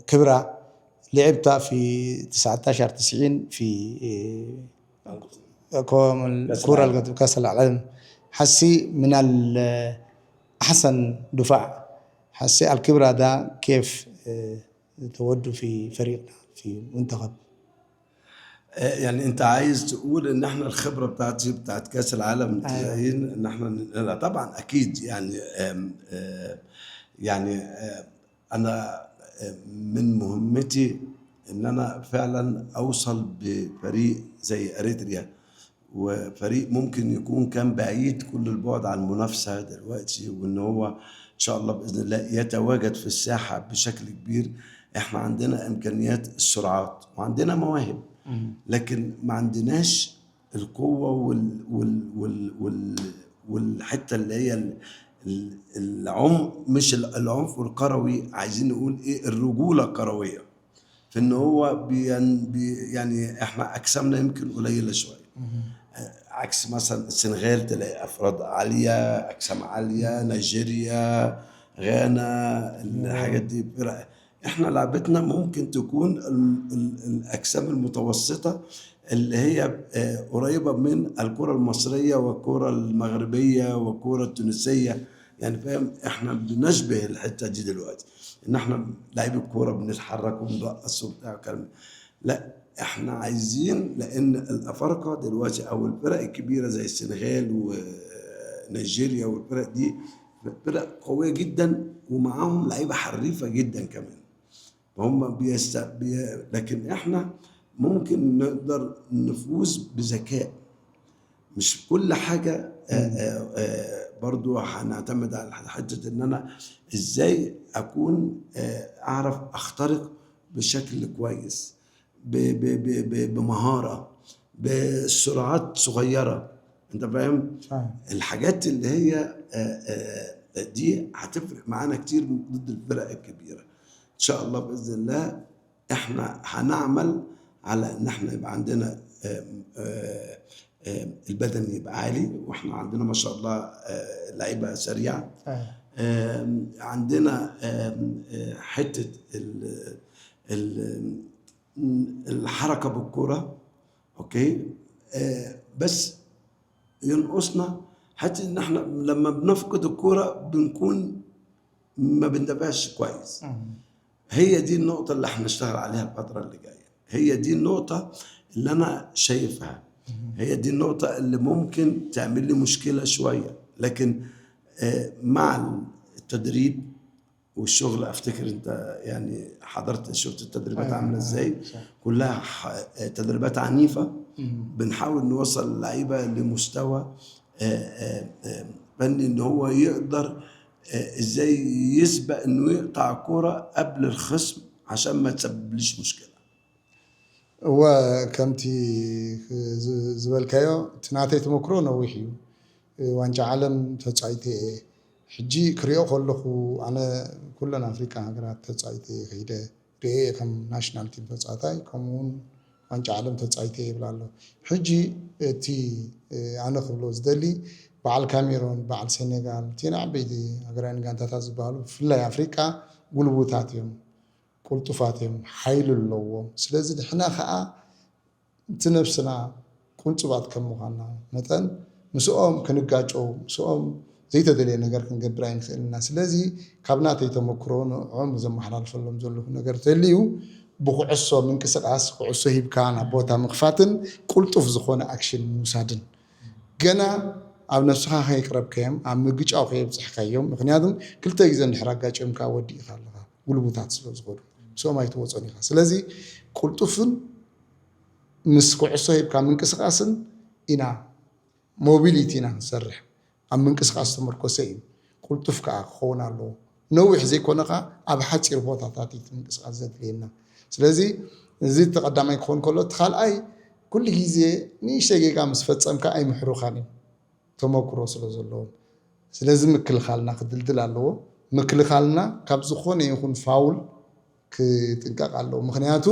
كبرى، لعبت في تسعتاشر تسعين في كوم الكرة القدم كأس العالم. حسي من احسن دفاع. حسي الكبرى ده كيف تود في فريقنا في منتخب؟ يعني انت عايز تقول ان احنا الخبره بتاعتي بتاعت كاس العالم تسعين ان احنا لا طبعا اكيد يعني آم، آه، يعني آه، انا آه، من مهمتي ان انا فعلا اوصل بفريق زي اريتريا، وفريق ممكن يكون كان بعيد كل البعد عن المنافسه دلوقتي، وان هو ان شاء الله باذن الله يتواجد في الساحه بشكل كبير. احنا عندنا امكانيات السرعات وعندنا مواهب، لكن ما عندناش القوه وال وال وال وال والحته اللي هي ال- ال- العمق، مش ال- العنف الكروي، عايزين نقول ايه، الرجوله الكرويه، في ان هو بين بي يعني احنا اجسامنا يمكن قليله شويه، عكس مثلا السنغال تلاقي افراد عاليه، اجسام عاليه، نيجيريا، غانا، الحاجات دي فرق. احنا لعبتنا ممكن تكون ال- ال- الاجسام المتوسطه اللي هي آه، قريبه من الكره المصريه والكره المغربيه والكره التونسيه، يعني فاهم، احنا بنشبه الحته دي دلوقتي، ان احنا لعيب الكوره بنتحرك ونرقص وبتاع والكلام ده. لا، احنا عايزين، لان الافارقه دلوقتي او الفرق الكبيره زي السنغال ونيجيريا والفرق دي فرق قويه جدا، ومعاهم لعيبه حريفه جدا كمان. فهم بيست... بي... لكن احنا ممكن نقدر نفوز بذكاء، مش كل حاجة آه، آه، آه، برضو هنعتمد على حتة ان انا ازاي اكون آه، اعرف اخترق بشكل كويس، ب- ب- ب- ب- بمهارة، بسرعات صغيرة، انت فاهم؟ فاهم. الحاجات اللي هي آه، آه، دي هتفرق معانا كتير ضد الفرق الكبيرة. ان شاء الله باذن الله احنا هنعمل على ان احنا يبقى عندنا آه، آه، آه، البدن يبقى عالي، واحنا عندنا ما شاء الله آه، لعيبه سريعه. آه. آم، عندنا آم، آه، حته ال- ال- الحركه بالكره، اوكي. آه، بس ينقصنا حته ان احنا لما بنفقد الكره بنكون ما بندافعش كويس. هي دي النقطه اللي احنا نشتغل عليها الفتره اللي جايه، هي دي النقطه اللي انا شايفها، هي دي النقطه اللي ممكن تعمل لي مشكله شويه. لكن آه، مع التدريب والشغل، افتكر انت يعني حضرت، شفت التدريبات أيوة، عامله أيوة، ازاي، صح. كلها ح- تدريبات عنيفه. بنحاول نوصل اللعيبه لمستوى آه، آه، آه، فني، ان هو يقدر آه، ازاي يسبق انه يقطع الكره قبل الخصم عشان ما تسببليش مشكله. እወ፣ ከምቲ ዝ- ዝበልካዮ፣ እቲ ናተይ ተመክሮ ነዊሕ እዩ። ዋንጫ ዓለም ተፃይተ እየ። ሕጂ ክሪኦ ከለኹ፣ ኣነ ኩለን ኣፍሪቃ ሃገራት ተፃይተ እየ ከይደ ሪኤ እየ፣ ከም ናሽናል ቲም ተፃታይ፣ ከምኡ እውን ዋንጫ ዓለም ተፃይተ እየ ይብል ኣሎ። ሕጂ እቲ ኣነ ክብሎ ዝደሊ፣ በዓል ካሜሮን፣ በዓል ሴኔጋል፣ እቲን ዓበይቲ ሃገራውያን ጋንታታት ዝበሃሉ፣ ብፍላይ ኣፍሪቃ፣ ጉልቡታት እዮም፣ ቁልጡፋት እዮም፣ ሓይሊ ኣለዎም። ስለዚ ንሕና ከዓ እቲ ነብስና ቁንጹባት ከም ምዃንና መጠን፣ ምስኦም ክንጋጨው፣ ምስኦም ዘይተደለየ ነገር ክንገብር ኣይንኽእልና። ስለዚ ካብ ናተይ ተመክሮ ንዕኦም ዘመሓላልፈሎም ዘለኹ ነገር ተልዩ፣ ብኩዕሶ ምንቅስቃስ፣ ኩዕሶ ሂብካ ናብ ቦታ ምኽፋትን ቁልጡፍ ዝኾነ ኣክሽን ምውሳድን። ገና ኣብ ነብስኻ ከይቅረብካዮም፣ ኣብ ምግጫው ከየብፅሕካዮም፣ ምክንያቱም ክልተ ግዜ እንድሕር ኣጋጭዮምካ ወዲእካ ኣለኻ፣ ጉልቡታት ስለ ዝኾኑ ምስኦም ኣይትወፆን ኢኻ። ስለዚ ቁልጡፍን ምስ ኩዕሶ ሂብካ ምንቅስቃስን ኢና፣ ሞቢሊቲ ኢና ንሰርሕ። ኣብ ምንቅስቃስ ዝተመርኮሰ እዩ፣ ቁልጡፍ ከዓ ክኸውን ኣለዎ። ነዊሕ ዘይኮነ ከዓ ኣብ ሓፂር ቦታታት እዩ እቲ ምንቅስቃስ ዘድልየና። ስለዚ እዚ እቲ ቀዳማይ ክኸውን ከሎ፣ እቲ ካልኣይ ኩሉ ግዜ ንእሽተይ ጌጋ ምስ ፈፀምካ ኣይምሕሩኻን እዮም፣ ተመክሮ ስለ ዘለዎም። ስለዚ ምክልኻልና ክድልድል ኣለዎ። ምክልኻልና ካብ ዝኾነ ይኹን ፋውል ክጥንቀቕ ኣለዎ። ምክንያቱ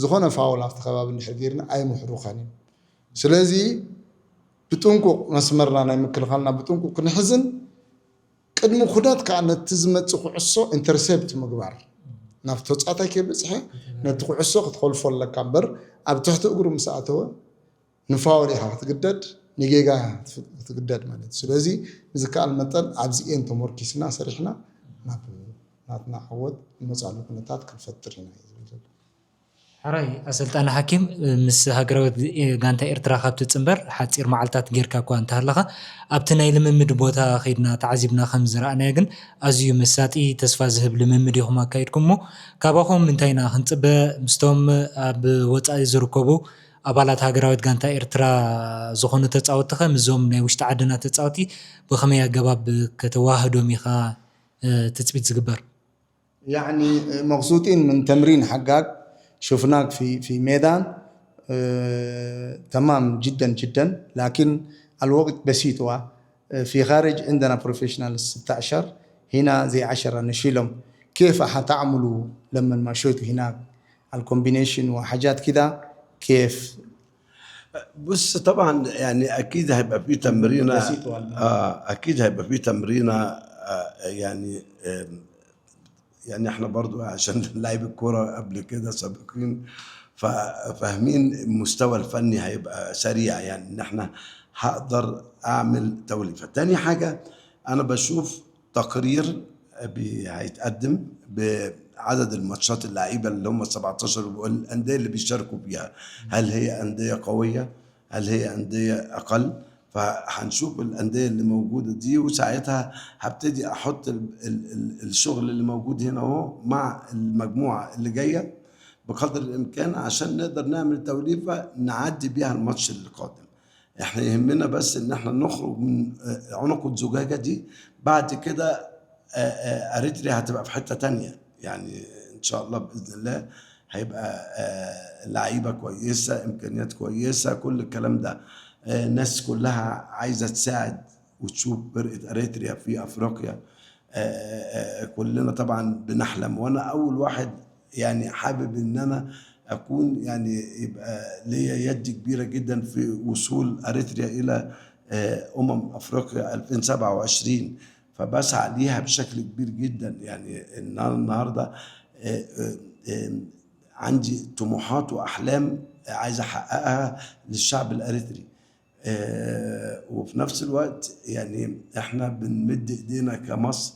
ዝኾነ ፋውል ኣብቲ ከባቢ እንድሕር ገይርና ኣይምሕሩኸን እዩ። ስለዚ ብጥንቁቕ መስመርና ናይ ምክልኻልና ብጥንቁቕ ክንሕዝን ቅድሚ ኩዳት ከዓ ነቲ ዝመፅእ ኩዕሶ ኢንተርሴፕት ምግባር፣ ናብ ተፃዋታይ ከይበፅሐ ነቲ ኩዕሶ ክትኸልፎ ኣለካ እምበር ኣብ ትሕቲ እግሩ ምስ ኣተወ ንፋውል ኢኻ ክትግደድ፣ ንጌጋ ክትግደድ ማለት እዩ። ስለዚ ብዝከኣል መጠን ኣብዚኤን ተመርኪስና ሰሪሕና ናብ ናትና ዓወት ንመፅኣሉ ኩነታት ክንፈጥር ኢና እዩ ዝብል ዘሎ። ሕራይ ኣሰልጣኒ ሓኪም፣ ምስ ሃገራዊት ጋንታ ኤርትራ ካብ ትጽንበር ሓጺር መዓልታት ጌርካ እኳ እንተሃለኻ፣ ኣብቲ ናይ ልምምድ ቦታ ኸይድና ተዓዚብና ከም ዝረኣናዮ ግን ኣዝዩ መሳጢ፣ ተስፋ ዝህብ ልምምድ ኢኹም ኣካይድኩም እሞ ካባኹም እንታይ ኢና ክንጽበ? ምስቶም ኣብ ወጻኢ ዝርከቡ ኣባላት ሃገራዊት ጋንታ ኤርትራ ዝኾኑ ተጻወትቲ ኸ ምስዞም ናይ ውሽጢ ዓድና ተጻወቲ ብኸመይ ኣገባብ ከተዋህዶም ኢኻ ትጽቢት ዝግበር? يعني مبسوطين من تمرين حقك، شفناك في في ميدان، آه، تمام جدا جدا، لكن الوقت بسيط هو. في خارج عندنا بروفيشنال ستاشر، هنا زي عشرة نشيلهم. كيف حتعملوا لما مشيتوا هناك؟ الكومبينيشن وحاجات كده كيف؟ بص، طبعا يعني اكيد هيبقى في تمرينه. بسيط والله. اه اكيد هيبقى في تمرينه. آه يعني آه يعني احنا برضو عشان لعيب الكوره قبل كده سابقين، ففاهمين المستوى الفني هيبقى سريع، يعني ان احنا هقدر اعمل توليفه. تاني حاجه، انا بشوف تقرير بي- هيتقدم بعدد الماتشات، اللعيبه اللي هم سبعتاشر والانديه اللي بيشاركوا فيها، هل هي انديه قويه؟ هل هي انديه اقل؟ فهنشوف الانديه اللي موجوده دي، وساعتها هبتدي احط ال ال ال الشغل اللي موجود هنا اهو مع المجموعه اللي جايه بقدر الامكان، عشان نقدر نعمل توليفه نعدي بيها الماتش اللي قادم. احنا يهمنا بس ان احنا نخرج من آه، عنق الزجاجه دي. بعد كده آه، آه، اريتريا هتبقى في حته تانية، يعني ان شاء الله باذن الله هيبقى آه، لعيبه كويسه، امكانيات كويسه، كل الكلام ده. آه، ناس كلها عايزه تساعد وتشوف فرقه اريتريا في افريقيا. آه، آه، آه، كلنا طبعا بنحلم، وانا اول واحد يعني حابب ان انا اكون يعني يبقى ليا يد كبيره جدا في وصول اريتريا الى آه، امم افريقيا ألفين وسبعة وعشرين، فبسعى ليها بشكل كبير جدا. يعني ان انا النهارده آه، آه، آه، عندي طموحات واحلام عايز احققها للشعب الاريتري. آه، وفي نفس الوقت يعني احنا بنمد ايدينا كمصر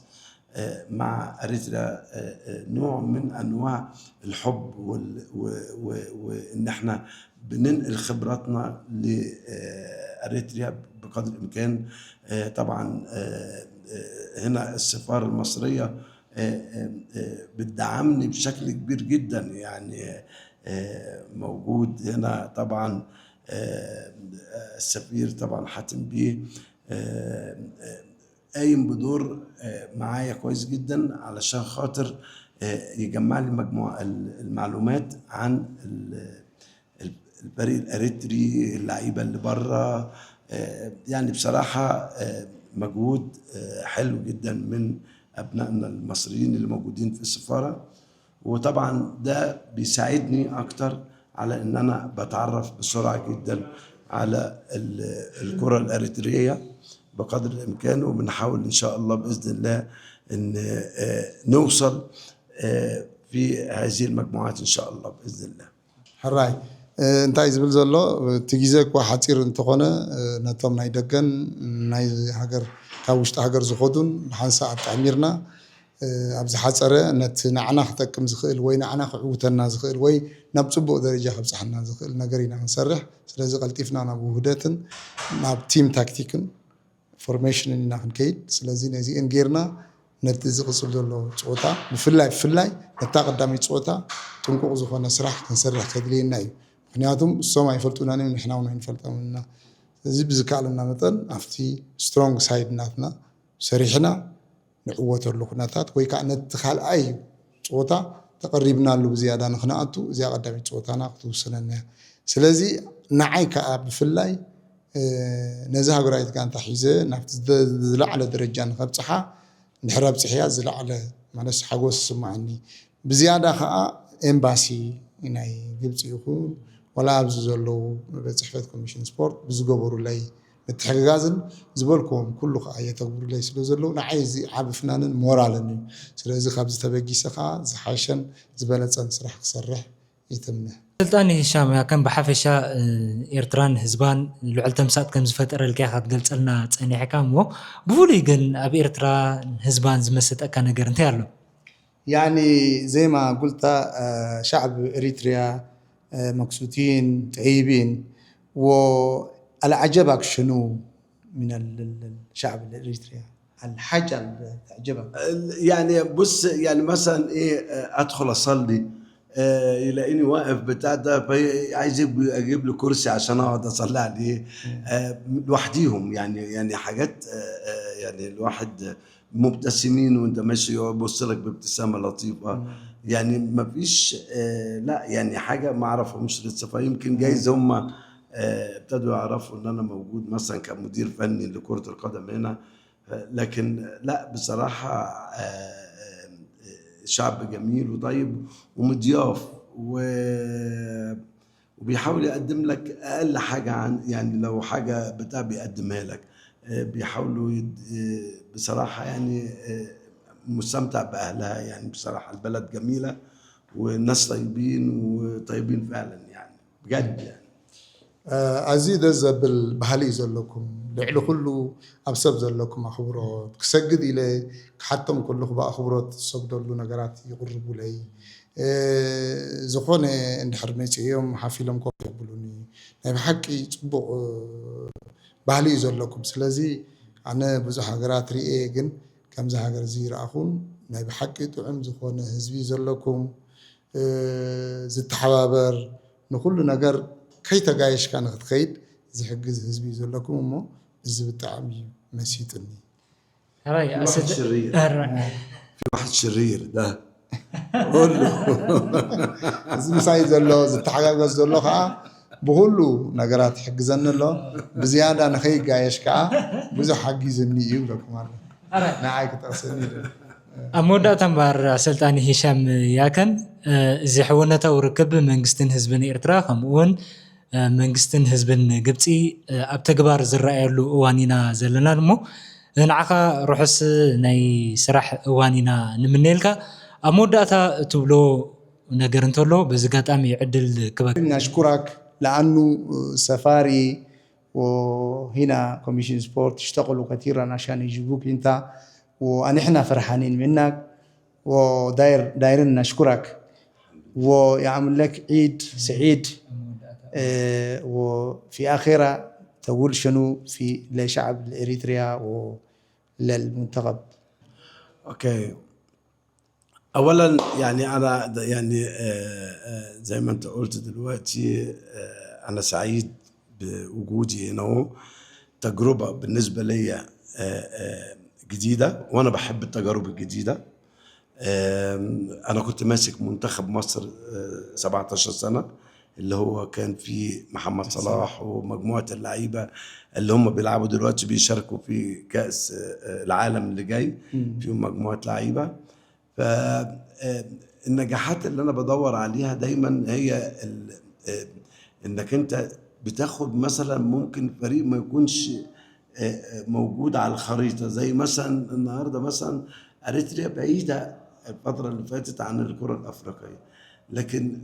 آه، مع اريتريا آه، آه، نوع من انواع الحب وال- و- و- وان احنا بننقل خبراتنا لاريتريا بقدر الامكان. آه، طبعا آه، آه، هنا السفاره المصريه آه، آه، آه، بتدعمني بشكل كبير جدا، يعني آه، موجود هنا طبعا آه، السفير طبعا حاتم بيه آه، آه، قايم بدور آه، معايا كويس جدا علشان خاطر آه، يجمع لي مجموعة المعلومات عن ال- ال- الفريق الاريتري، اللعيبه اللي بره. آه، يعني بصراحه آه، مجهود آه، حلو جدا من ابنائنا المصريين اللي موجودين في السفاره، وطبعا ده بيساعدني اكتر على ان انا بتعرف بسرعه جدا على ال- الكره الاريتريه بقدر الامكان، وبنحاول ان شاء الله باذن الله ان آه، نوصل آه، في هذه المجموعات ان شاء الله باذن الله. ሕራይ እ፣ እንታይ ዝብል ዘሎ እቲ ግዜ እኳ ሓፂር እንተኾነ እ፣ ነቶም ናይ ደገን ናይ ሃገር ካብ ውሽጢ ሃገር ዝኾዱን ሓንሳ ኣጣዕሚርና እ፣ ኣብ ዝሓፀረ ነቲ ንዓና ክጠቅም ዝኽእል ወይ ንዓና ክዕውተና ዝኽእል ወይ ናብ ፅቡቅ ደረጃ ከብፅሓና ዝኽእል ነገር ኢና ክንሰርሕ። ስለዚ ቀልጢፍና ናብ ውህደትን ናብ ቲም ታክቲክን ፎርሜሽንን ኢና ክንከይድ። ስለዚ ነዚኤን ጌርና ነቲ ዝቕፅል ዘሎ ፀወታ ብፍላይ ብፍላይ ነታ ቀዳመይቲ ፀወታ ጥንቁቕ ዝኾነ ስራሕ ክንሰርሕ ከድልየና እዩ። ምክንያቱም እሶም ኣይፈልጡናን እዮም፣ ንሕና እውን ኣይንፈልጦምን ኢና። ስለዚ ብዝከኣለና መጠን ኣብቲ ስትሮንግ ሳይድ ናትና ሰሪሕና ንዕወተሉ ኩነታት ወይ ከዓ ነቲ ካልኣይ ፀወታ ተቐሪብናሉ ብዝያዳ ንክንኣቱ እዚኣ ቀዳመይቲ ፀወታና ክትውስነና እያ። ስለዚ ንዓይ ከዓ ብፍላይ ነዚ ሃገራዊት ጋንታ ሒዘ ናብቲ ዝለዓለ ደረጃ ንከብፅሓ እንድሕር ኣብፅሕያ ዝለዓለ ማለት ሓጎስ ይስምዓኒ። ብዝያዳ ከዓ ኤምባሲ ናይ ግብፂ ይኹን ዋላ ኣብዚ ዘለዉ ቤት ፅሕፈት ኮሚሽን ስፖርት ብዝገበሩለይ ምትሕግጋዝን ዝበልክዎም ኩሉ ከዓ የተግብሩለይ ስለ ዘለዉ ንዓይ እዚ ዓቢ ፍናንን ሞራልን እዩ። ስለዚ ካብዚ ተበጊሰ ከዓ ዝሓሸን ዝበለፀን ስራሕ ክሰርሕ ይትምነ። ኣሰልጣኒ ሂሻም ያከን ብሓፈሻ ኤርትራን ህዝባን ልዑል ተምሳጥ ከም ዝፈጠረልካ ኢኻ ክትገልጸልና ጸኒሕካ እሞ ብፍሉይ ግን ኣብ ኤርትራን ህዝባን ዝመሰጠካ ነገር እንታይ ኣሎ? ያኒ زي ما قلت شعب إريتريا مكسوتين طيبين والعجبك شنو من الشعب الإريتريا الحاجة اللي تعجبك. يعني بص، يعني مثلا ايه، ادخل اصلي، آه، يلاقيني واقف بتاع ده، عايز اجيب له كرسي عشان اقعد اصلي عليه. آه، لوحديهم يعني، يعني حاجات، آه، يعني الواحد مبتسمين وانت ماشي، يبص لك بابتسامه لطيفه. يعني ما فيش، آه، لا يعني حاجه ما اعرفهمش لسه، فيمكن جايز هم ابتدوا يعرفوا ان انا موجود مثلا كمدير فني لكره القدم هنا. لكن لا، بصراحة، آه، آه، شعب جميل وطيب ومضياف و وبيحاول يقدم لك اقل حاجه عن، يعني لو حاجه بتاع بيقدمها لك. آه، بيحاولوا يد... آه، بصراحه يعني، آه، مستمتع باهلها، يعني بصراحه البلد جميله والناس طيبين وطيبين فعلا، يعني بجد يعني. ኣዝዩ ደስ ዘብል ባህሊ እዩ ዘለኩም። ልዕሊ ኩሉ ኣብ ሰብ ዘለኩም ኣኽብሮት። ክሰግድ ኢለ ክሓቶም ከለኹ ብኣኽብሮት ዝሰግደሉ ነገራት ይቕርቡለይ። ዝኾነ እንድሕር መፂኦም ሓፍ ኢሎም ኮፍ የብሉኒ። ናይ ብሓቂ ፅቡቕ ባህሊ እዩ ዘለኩም። ስለዚ ኣነ ብዙሕ ሃገራት ሪኤ ግን ከምዚ ሃገር እዚ ይረኣኹን ናይ ብሓቂ ጥዑም ዝኾነ ህዝቢ ዘለኩም ዝተሓባበር ንኩሉ ነገር ከይተጋየሽካ ንክትከይድ ዝሕግዝ ህዝቢ እዩ ዘለኩም እሞ እዚ ብጣዕሚ እዩ መሲጥኒ። ሕራይ في واحد شرير، في واحد شرير ده እዚ ምሳይ ዘሎ ዝተሓጋገዝ ዘሎ ከዓ ብኩሉ ነገራት ይሕግዘኒ ኣሎ። ብዝያዳ ንኸይጋየሽ ከዓ ብዙሕ ሓጊዝኒ እዩ ይብለኩም ኣሎ። ንዓይ ክጠቕሰኒ ኣብ መወዳእታ እምበኣር ኣሰልጣኒ ሂሻም ያከን፣ እዚ ሕውነታዊ ርክብ መንግስትን ህዝብን ኤርትራ ከምኡ እውን መንግስትን ህዝብን ግብፂ ኣብ ተግባር ዝረኣየሉ እዋን ኢና ዘለና እሞ ንዓኻ ርሑስ ናይ ስራሕ እዋን ኢና ንምነየልካ። ኣብ መወዳእታ እትብሎ ነገር እንተሎ በዚ ኣጋጣሚ ዕድል ክበካ። نشكرك لأنه سفاري وهنا كوميشن سبورت اشتغلوا كثيرا عشان يجيبوك انت، ونحن فرحانين منك، وداير دايرين نشكرك ويعمل لك عيد سعيد. آه، وفي آخرة تقول شنو في لشعب الإريتريا وللمنتخب؟ اوكي، اولا يعني انا د- يعني آه، آه، زي ما انت قلت دلوقتي، آه، انا سعيد بوجودي هنا اهو. تجربه بالنسبه ليا آه، آه، جديده، وانا بحب التجارب الجديده. آم، انا كنت ماسك منتخب مصر آه، سبعتاشر سنه، اللي هو كان فيه محمد صلاح ومجموعه اللعيبه اللي هم بيلعبوا دلوقتي، بيشاركوا في كاس آه، العالم اللي جاي. فيهم مجموعه لعيبه. فالنجاحات اللي انا بدور عليها دايما هي ال- آه، انك انت بتاخد مثلا ممكن فريق ما يكونش آه، آه، موجود على الخريطه، زي مثلا النهارده مثلا اريتريا بعيده الفتره اللي فاتت عن الكره الافريقيه، لكن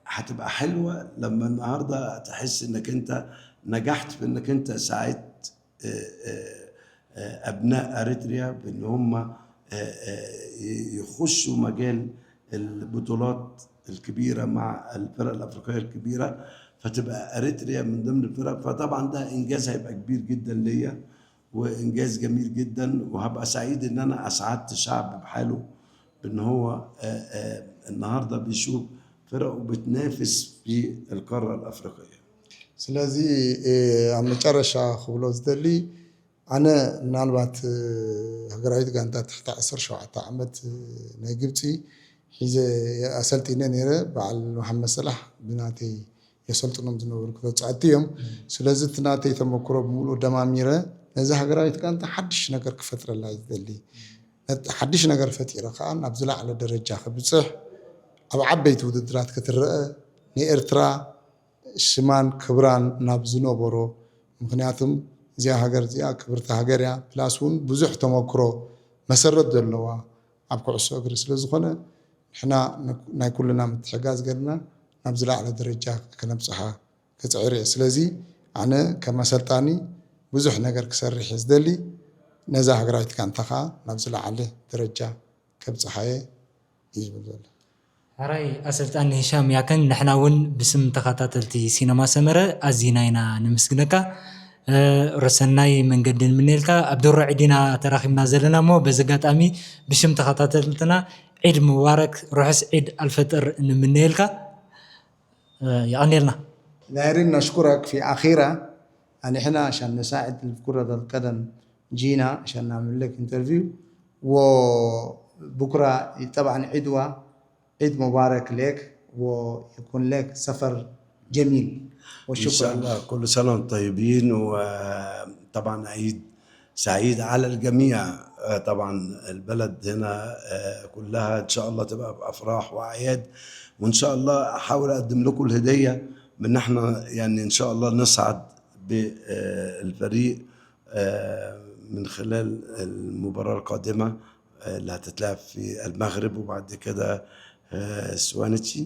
هتبقى حلوه لما النهارده تحس انك انت نجحت في انك انت ساعدت آه، آه، آه، ابناء اريتريا بان هم آه، آه، يخشوا مجال البطولات الكبيره مع الفرق الافريقيه الكبيره، فتبقى اريتريا من ضمن الفرق. فطبعا ده انجاز هيبقى كبير جدا ليا، وانجاز جميل جدا، وهبقى سعيد ان انا اسعدت شعب بحاله بان هو آه، آه، النهارده بيشوف فرقه بتنافس في القاره الافريقيه. ስለዚ ኣብ መጨረሻ ክብሎ ዝደሊ ኣነ ምናልባት ሃገራዊት ጋንታ ትሕቲ ዓሰርተ ሸውዓተ ዓመት ናይ ግብፂ ሒዘ ኣሰልጢነ ነይረ። በዓል መሓመድ ሰላሕ ብናተይ የሰልጥኖም ዝነበሩ ክተፃወትቲ እዮም። ስለዚ እቲ ናተይ ተመክሮ ብምሉኡ ደማሚረ ነዚ ሃገራዊት ጋንታ ሓድሽ ነገር ክፈጥረላ እዩ ዝደሊ። ሓድሽ ነገር ፈጢረ ከዓ ናብ ዝለዓለ ደረጃ ክብፅሕ፣ ኣብ ዓበይቲ ውድድራት ክትረአ፣ ንኤርትራ ሽማን ክብራን ናብ ዝነበሮ፣ ምኽንያቱም እዚኣ ሃገር እዚኣ ክብርቲ ሃገር እያ፣ ፕላስ እውን ብዙሕ ተመክሮ መሰረት ዘለዋ ኣብ ኩዕሶ እግሪ ስለ ዝኾነ፣ ንሕና ናይ ኩልና ምትሕጋዝ ገርና ናብ ዝለዓለ ደረጃ ከነብፅሓ ክፅዕር እየ። ስለዚ ኣነ ከም ኣሰልጣኒ ብዙሕ ነገር ክሰርሕ እየ ዝደሊ። ነዛ ሃገራዊት ጋንታ ኸዓ ናብ ዝለዓለ ደረጃ ከብፅሓ እየ እዩ ዝብል ዘሎ። ሕራይ ኣሰልጣኒ ሂሻም ያከን፣ ንሕና እውን ብስም ተኸታተልቲ ሲነማ ሰመረ ኣዚና ኢና ነመስግነካ። እ፣ ርሰናይ መንገዲ ንምነየልካ። ኣብ ድሮ ዒድ ኢና ተራኺብና ዘለና እሞ በዚ ኣጋጣሚ ብሽም ተኸታተልትና ዒድ ሙባረክ፣ ርሑስ ዒድ ኣልፈጥር ንምነየልካ። እ፣ የቐንየልና። دايرين نشكرك في أخيرا. يعني إحنا عشان نساعد في كرة القدم جينا عشان نعمل لك انترفيو، وبكرة طبعًا عدوى، عيد مبارك لك، ويكون لك سفر جميل. إن شاء وشكرًا. الله، كل سنة وانتم طيبين، وطبعًا عيد سعيد على الجميع. آه، طبعًا البلد هنا، آه، كلها إن شاء الله تبقى بأفراح وأعياد، وإن شاء الله أحاول أقدم لكم الهدية، بإن إحنا يعني إن شاء الله نسعد بالفريق، آه، من خلال المباراة القادمة، آه، اللي هتتلعب في المغرب، وبعد كده، آه، سوانيتشي.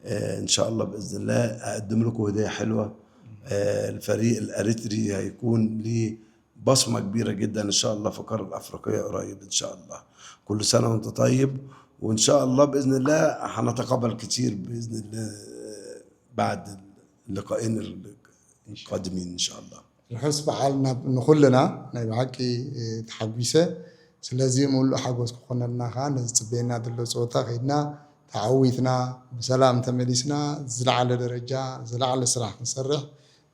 آه، إن شاء الله بإذن الله أقدم لكم هدية حلوة. آه، الفريق الأريتري هيكون ليه بصمة كبيرة جدًا إن شاء الله في القارة الأفريقية قريب إن شاء الله. كل سنة وأنت طيب، وإن شاء الله بإذن الله هنتقابل كتير بإذن الله بعد اللقاءين القادمين إن شاء الله. ርሑስ በዓል ናብ ንኹልና። ናይ ብሓቂ፣ እ፣ ተሓጒሰ። ስለዚ ምሉእ ሓጎስ ክኾነልና ኸዓ ነዚ ዝፅበየና ዘሎ ፀወታ ከይድና ተዓዊትና ብሰላም ተመሊስና ዝለዓለ ደረጃ ዝለዓለ ስራሕ ክንሰርሕ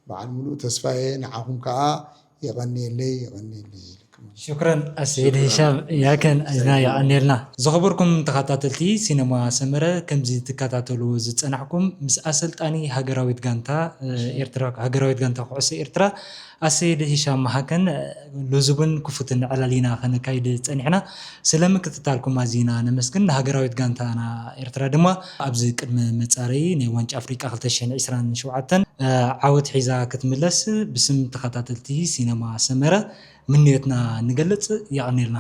በዓል ምሉእ ተስፋ እየ። ንዓኹም ከዓ የቐንየለይ፣ የቐንየለይ ኢልኩም። ሽኩረን ኣሰይድ ሂሻም ያከን፣ ኣዝና የቐንየልና። ዝኸበርኩም ተኸታተልቲ ሲነማ ሰመረ፣ ከምዚ ትከታተልዎ ዝጸናሕኩም ምስ ኣሰልጣኒ ሃገራዊት ጋንታ፣ እ፣ ኤርትራ፣ ሃገራዊት ጋንታ ኩዕሶ ኤርትራ ኣሰይድ ሂሻም መሃከን፣ እ፣ ልዙብን ክፉትን ዕላል ኢና ከነካይድ ጸኒሕና። ስለ ምክትታልኩም ኣዚና ነመስግን። ንሃገራዊት ጋንታና ኤርትራ ድማ ኣብዚ ቅድመ መጻረዪ ናይ ዋንጫ ኣፍሪቃ ክልተ ሽሕን ዕስራን ሸውዓተን፣ እ፣ ዓወት ሒዛ ክትምለስ ብስም ተኸታተልቲ ሲነማ ሰመረ ምንዮትና ንገልጽ። የቐንየልና።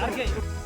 Arkey.